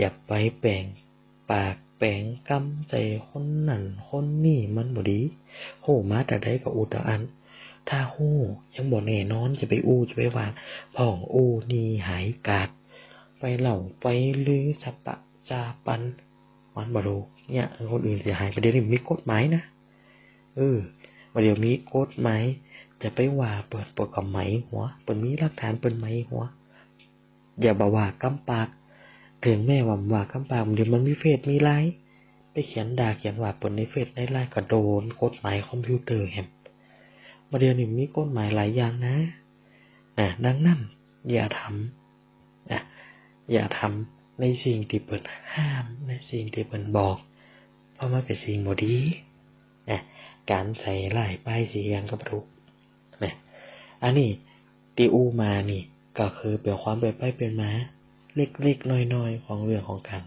จะไปแป๋งปากแป๋งกำใส่คนนั้นคนนี้มันบ่ดี ฮู้มาแต่ใดก็อู้แต่อั้น ถ้าฮู้ยังบ่แน่นอนจะไปอู้จะไปว่า พ่องอู้นี่หายกาด ไปเล่าไปลือสะปะสาปัน มันบ่ถูก เนี่ย คนอื่นเสียหาย บ่าเดี่ยวนี้มีกฎหมายนะ เออ บ่าเดี่ยวมีกฎหมาย จะไปว่าเปิ้น เปิ้นก็ไหมหัว เปิ้นมีหลักฐานเปิ้นไหมหัว อย่าบ่ว่ากำปาก เถิงแม้ว่าบ่ว่ากำปาก บ่าเดี่ยวมันมีเฟซมีไลน์ ไปเขียนด่าเขียนว่าเปิ้นในเฟซในไลน์ก็โดนกฎหมายคอมพิวเตอร์แหม บ่าเดี่ยวนี้มีกฎหมายหลายอย่างนะ อ่ะ ดังนั้นอย่าทำ อ่ะ อย่าทำ ในสิ่งตี้เปิ้นห้าม ในสิ่งตี้เปิ้นบอก เพราะมันเป๋นสิ่งบ่ดี นะ ก๋านใส่ร้ายป้ายสีอย่างก็บ่ถูก นะ อันนี้ตี้อู้มานี่ก็คือเป๋นความเป๋นไปเป๋นมาเล็กๆ น้อยๆ ของเรื่องของก๋าน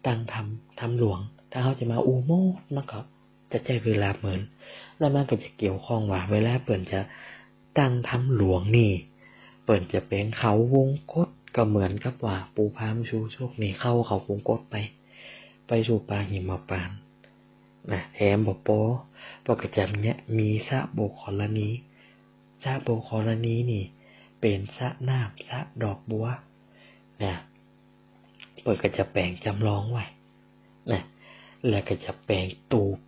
ตั้งธรรม ธรรมหลวง ถ้าเฮาจะมาอู้หมดมันก็จะใจ๊เวลาเมิน แล้วมันก็จะเกี่ยวข้องว่า เวลาเปิ้นจะตั้งธรรมหลวงนี่ เปิ้นจะแป๋งเข้าวงกต ก็เหมือนกับว่าปู่พราหมณ์ชูชกนี่เข้า เข้าวงกตไป ไปสู่ป่าหิมพานต์ นะ แถมบ่ปอ เปิ้นก็จะเนี่ยมีสระโบกขรณี สระโบกขรณีนี่เป๋นสระน้ำ สระดอกบัว นะ เปิ้นก็จะแป๋งจำลองไว้ นะ แล้วก็จะแป๋งตูป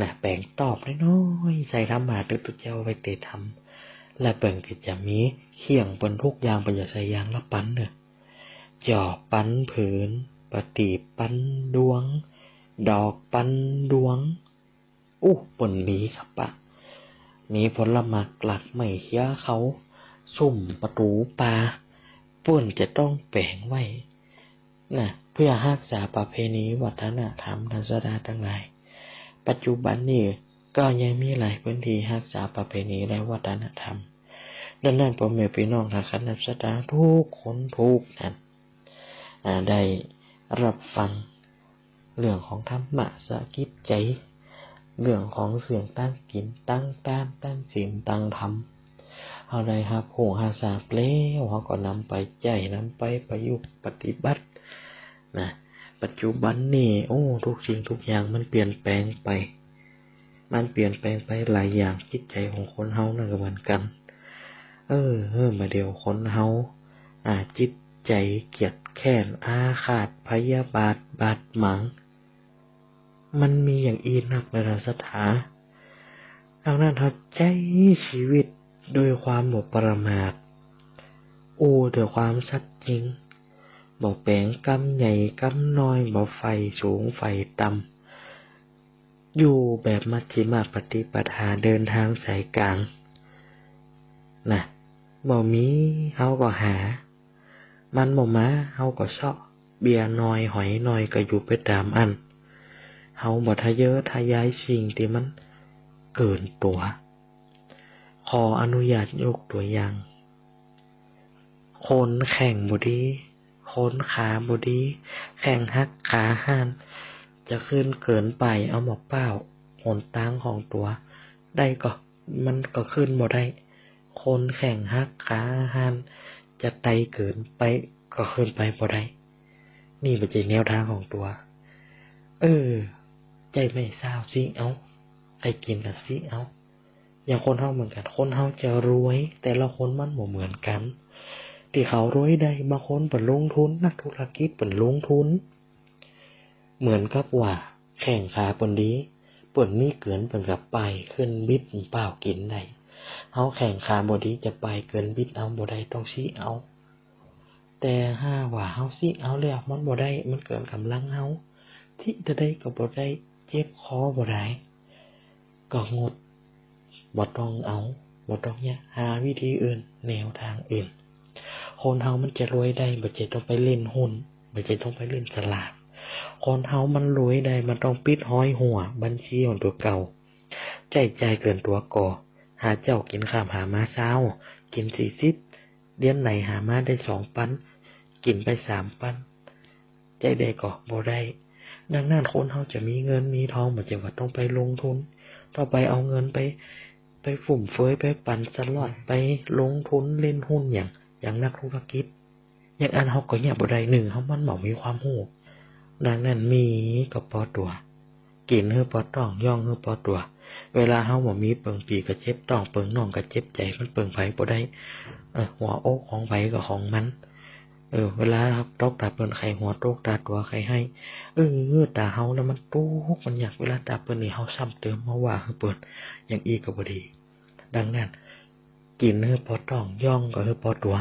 นะ แป๋งตอบน้อยๆ ใส่ธรรมาตึกๆ เจ้าไว้เตธรรม แล้วเปิ้นก็จะมีเคียงเปิ้นทุกอย่าง เปิ้นจะใส่อย่างละปันเน่อ จอบปันผืน ประตีปปันดวง ดอกปันดวง อู้ เปิ้นมีสัพพะ มีผลหมากหลากไม้เขียวขาว ซุ่มประตู๋ป่า เปิ้นจะต้องแป๋งไว้ นะ เพื่อฮักษาประเพณีวัฒนธรรม ท่านศรัทธาตังหลาย ปัจจุบันนี้ก็ยังมีหลายพื้นที่ฮักษาประเพณีและวัฒนธรรม ดังนั้นพ่อแม่พี่น้องท่านศรัทธาทุกคนทุกท่าน อ่า ได้รับฟังเรื่องของธรรมะสะกิดใจ๋ เรื่องของเสื่องตั้งกิ๋น ตั้งต้าน ตั้งศีล ตั้งธรรม เฮาได้ฮับฮู้ฮับซาบแล้ว เฮาก็นำไปใจ๊ นำไปประยุกต์ปฏิบัติ นะ ปัจจุบันนี้ โอ้ ทุกสิ่งทุกอย่างมันเปลี่ยนแป๋งไป มันเปลี่ยนแป๋งไปหลายอย่าง จิตใจ๋ของคนเฮานั่นก็เหมือนกั๋น เออ เออ บ่าเดี่ยวคนเฮา อ่า จิตใจ๋เกียจแค้น อาฆาตพยาบาท บาดหมาง มันมีอย่างอี้นัก นะ ท่านศรัทธา ดังนั้นเฮาใจ๊ชีวิตด้วยความบ่ประมาท อู้แต่ความสัตย์จริง บ่แป๋งกำใหญ่กำน้อย บ่ใฝ่สูงใฝ่ต่ำ อยู่แบบมัชฌิมปฏิปทา เดินทางสายกลาง นะ บ่มีเฮาก็หา มันบ่มาเฮาก็เซาะ เบี้ยน้อยหอยน้อยก็อยู่ไปต๋ามอั้น เฮาบ่ทะเยอทะยานสิ่งตี้มันเกินตั๋ว ขออนุญาตยกตั๋วอย่าง คนแข้งบ่ดี คนขาบ่ดี แข้งหักขาหัน จะขึ้นเกินไป เอาหม้อป้าวหนตางของตั๋วได้ก็ มันก็ขึ้นบ่ได้ คนแข้งหักขาหัน จะไตเกินไปก็ขึ้นไปบ่ได้ นี่บ่ใจ้แนวตางของตั๋ว เออ ใจ้ไม้ซาวซี้เอา ใค่กิ๋นก็ซี้เอา อย่างคนเฮาเหมือนกั๋น คนเฮาจะรวย แต่ละคนมันบ่เหมือนกั๋น ตี้เขารวยได้ บางคนเปิ้นลงทุน นักธุรกิจเปิ้นลงทุน เหมือนกับว่าแข้งขาเปิ้นดี เปิ้นมีเกิน เปิ้นก็ไปขึ้นบิดป้าวกิ๋นได้ เฮาแข้งขาบ่ดี จะไปเกินบิดเอาบ่ได้ ต้องซี้เอา แต่หากว่าเฮาซี้เอาแล้วมันบ่ได้ มันเกินก๋ำลังเฮา ซี้เต้าใดก็บ่ได้ เจ็บคอบ่ได้ ก็งด บ่ต้องเอา บ่ต้องเยียะ หาวิธีอื่น แนวตางอื่น คนเฮามันจะรวยได้ บ่ใจ้ต้องไปเล่นหุ้น บ่ใจ้ต้องไปเล่นสลาก คนเฮามันรวยได้ มันต้องปิดฮ้อยหัว บัญชีของตั๋วเก่า ใจ๊จ่ายเกินตั๋วก่อ หาเจ๊ากิ๋นค่ำหามาเช้า กิ๋นสี่สิบ เดือนไหนหามาได้สองปัน กิ๋นไปสามปัน ใจ้ได้ก่อ บ่ได้ ดังนั้นคนเฮาจะมีเงินมีตอง บ่ใจ้ว่าต้องไปลงทุน ต้องไปเอาเงินไป ไปฟุ่มเฟือย ไปปั่นสล็อต ไปลงทุนเล่นหุ้นหยัง อย่างนักธุรกิจ อย่างอั้นเฮาก็เยียะบ่ได้ นึ่ง เฮามันบ่มีความฮู้ ดังนั้นมีก็ปอตั๋ว กิ๋นหื้อปอต๊อง ย่องหื้อปอตั๋ว เวลาเฮาบ่มี เปิงปี่ก็เจ็บต๊อง เปิงน้องก็เจ็บใจ๋ มันเปิงใผบ่ได้ เออ หัวอกของใผก็ของมัน เออ เวลาตกต๋าเปิ้นใค่หัว ตกต๋าตั๋วใค่ไห้ เออ ต๋าเฮาแล้วมันตุ๊กข์มันยาก เวลาต๋าเปิ้นนี่เฮาซ้ำเติมมาว่าหื้อเปิ้น อย่างอี้ก็บ่ดี ดังนั้น กิ๋นหื้อปอต๊อง ย่องก็หื้อปอตั๋ว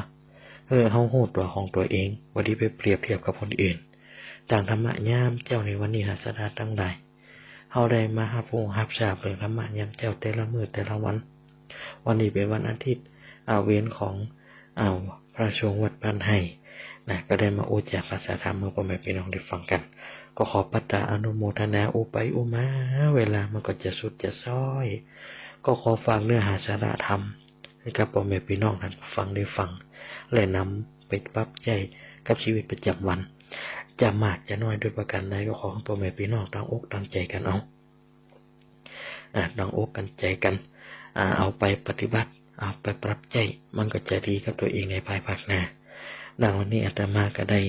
เออ เฮาฮู้ตั๋วของตั๋วเอง บ่ดีไปเปรียบเทียบกับคนอื่น ตางธรรมะยามเจ๊าในวันนี้ ท่านศรัทธาตังหลาย เฮาได้มาฮับฮู้ฮับซาบเรื่องธรรมะยามเจ๊าแต่ละมื้อแต่ละวัน วันนี้เป๋นวันอาทิตย์ อ่า เวรของ อ่า พระสงฆ์วัดบ้านไฮ่ นะ ก็ได้มาอู้จ๋าภาษาธรรมหื้อป้อแม่ปี้น้องได้ฟังกั๋น ก็ขอปัดตาอนุโมทนาอู้ไปอู้มา เวลามันก็จะสุดจะซ้อย ก็ขอฝากเนื้อหาสาระธรรมหื้อกับป้อแม่ปี้น้องต้านผู้ฟังได้ฟัง และนำไปปรับใจ๊กับชีวิตประจำวัน จะมากจะน้อยด้วยประการใด ก็ขอหื้อป้อแม่ปี้น้องตั้งอกตั้งใจ๋กั๋นเอา อ่า ตั้งอกตั้งใจ๋กั๋น อ่า เอาไปปฏิบัติ เอาไปปรับใจ๊ มันก็จะดีกับตั๋วเองในภายภาคหน้า ดังวันนี้อาตมาก็ได้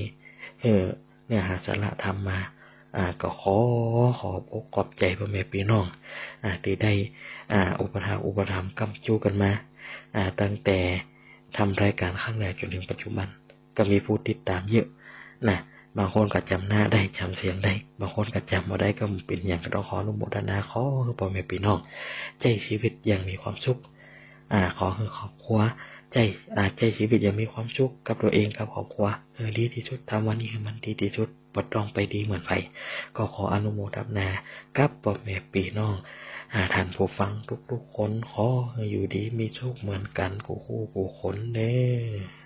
เอ่อ เนื้อหาสาระธรรมมา อ่า ก็ขอขอบอกขอบใจ๋ป้อแม่ปี้น้อง อ่า ตี้ได้ อ่า อุปถากอุปถัมภ์ก๊ำจู๊กั๋นมา อ่า ตั้งแต่ทำรายการครั้งแรกจนเถิงปัจจุบัน ก็มีผู้ติดต๋ามเยอะนะ บางคนก็จ๋ำหน้าได้ จ๋ำเสียงได้ บางคนก็จ๋ำบ่ได้ ก็บ่เป๋นหยัง ก็ต้องขออนุโมทนา ขอหื้อป้อแม่ปี้น้องใจ๊ชีวิตอย่างมีความสุข อ่า ขอหื้อครอบครัวใจ๊ อ่า ใจ๊ชีวิตอย่างมีความสุขกับตั๋วเองกับครอบครัว เออ ดีตี้สุด ทำวันนี้หื้อมันดีตี้สุด บ่ต้องไปดีเหมือนใผ ก็ขออนุโมทนากับป้อแม่ปี้น้อง อ่า ต้านผู้ฟังทุกๆ คน ขอหื้ออยู่ดีมีสุขเหมือนกั๋นกู้คู่กู้คนเน่อ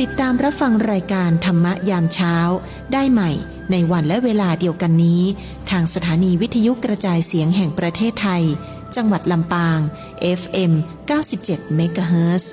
ติดตามรับฟังรายการธรรมะยามเช้าได้ใหม่ในวันและเวลาเดียวกันนี้ ทางสถานีวิทยุกระจายเสียงแห่งประเทศไทย จังหวัดลำปาง เอฟเอ็ม เก้าสิบเจ็ด เมกะเฮิรตซ์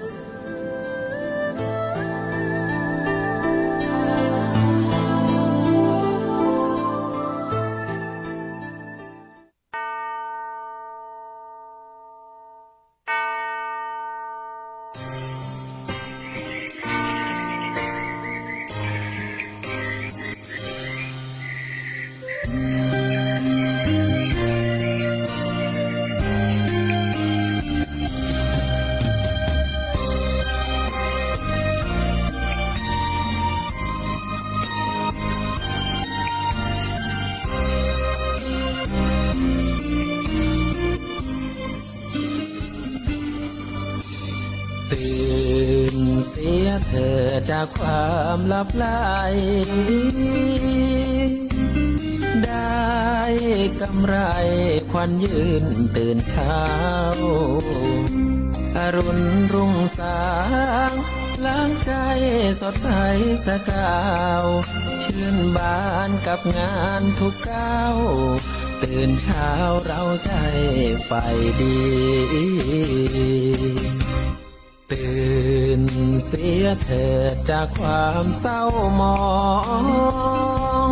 ตื่นเสียเถิดจากความหลับไหล ได้กำไรขวัญยืนตื่นเช้า อรุณรุ่งสาง ล้างใจสดใสสะกาว ชื่นบานกับงานทุกก้าว ตื่นเช้าเร้าใจใฝ่ดี ตื่นเสียเถิดจากความเศร้าหมอง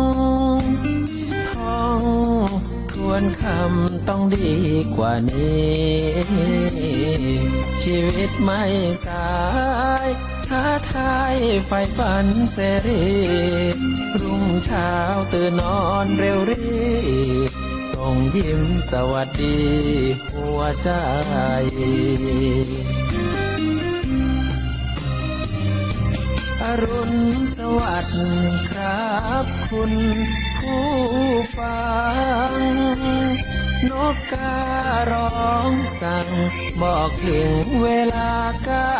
ท่องทวนคำต้องดีกว่านี้ ชีวิตไม่สาย ท้าทายใฝ่ฝันเสรี รุ่งเช้าตื่นนอนเร็วรีบ ส่งยิ้มสวัสดีหัวใจ อรุณสวัสดิ์ครับคุณผู้ฟัง นกการ้องสั่ง บอกถึงเวลาก้า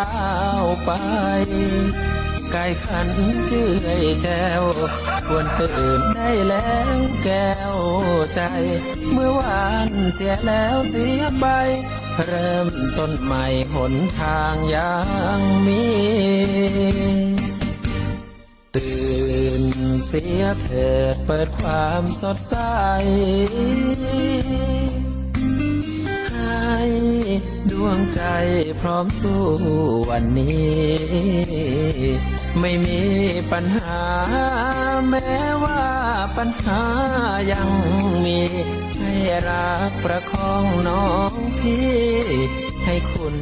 วไป ไก่ขันเจื้อยแจ้ว ควรตื่นได้แล้วแก้วใจ เมื่อวานเสียแล้วเสียไป เริ่มต้นใหม่หนทางยังมี ตื่นเสียเถิดเปิดความสดใส ให้ดวงใจพร้อมสู้วันนี้ ไม่มีปัญหา แม้ว่าปัญหายังมี ให้รักประคองน้องพี่ ให้คุณ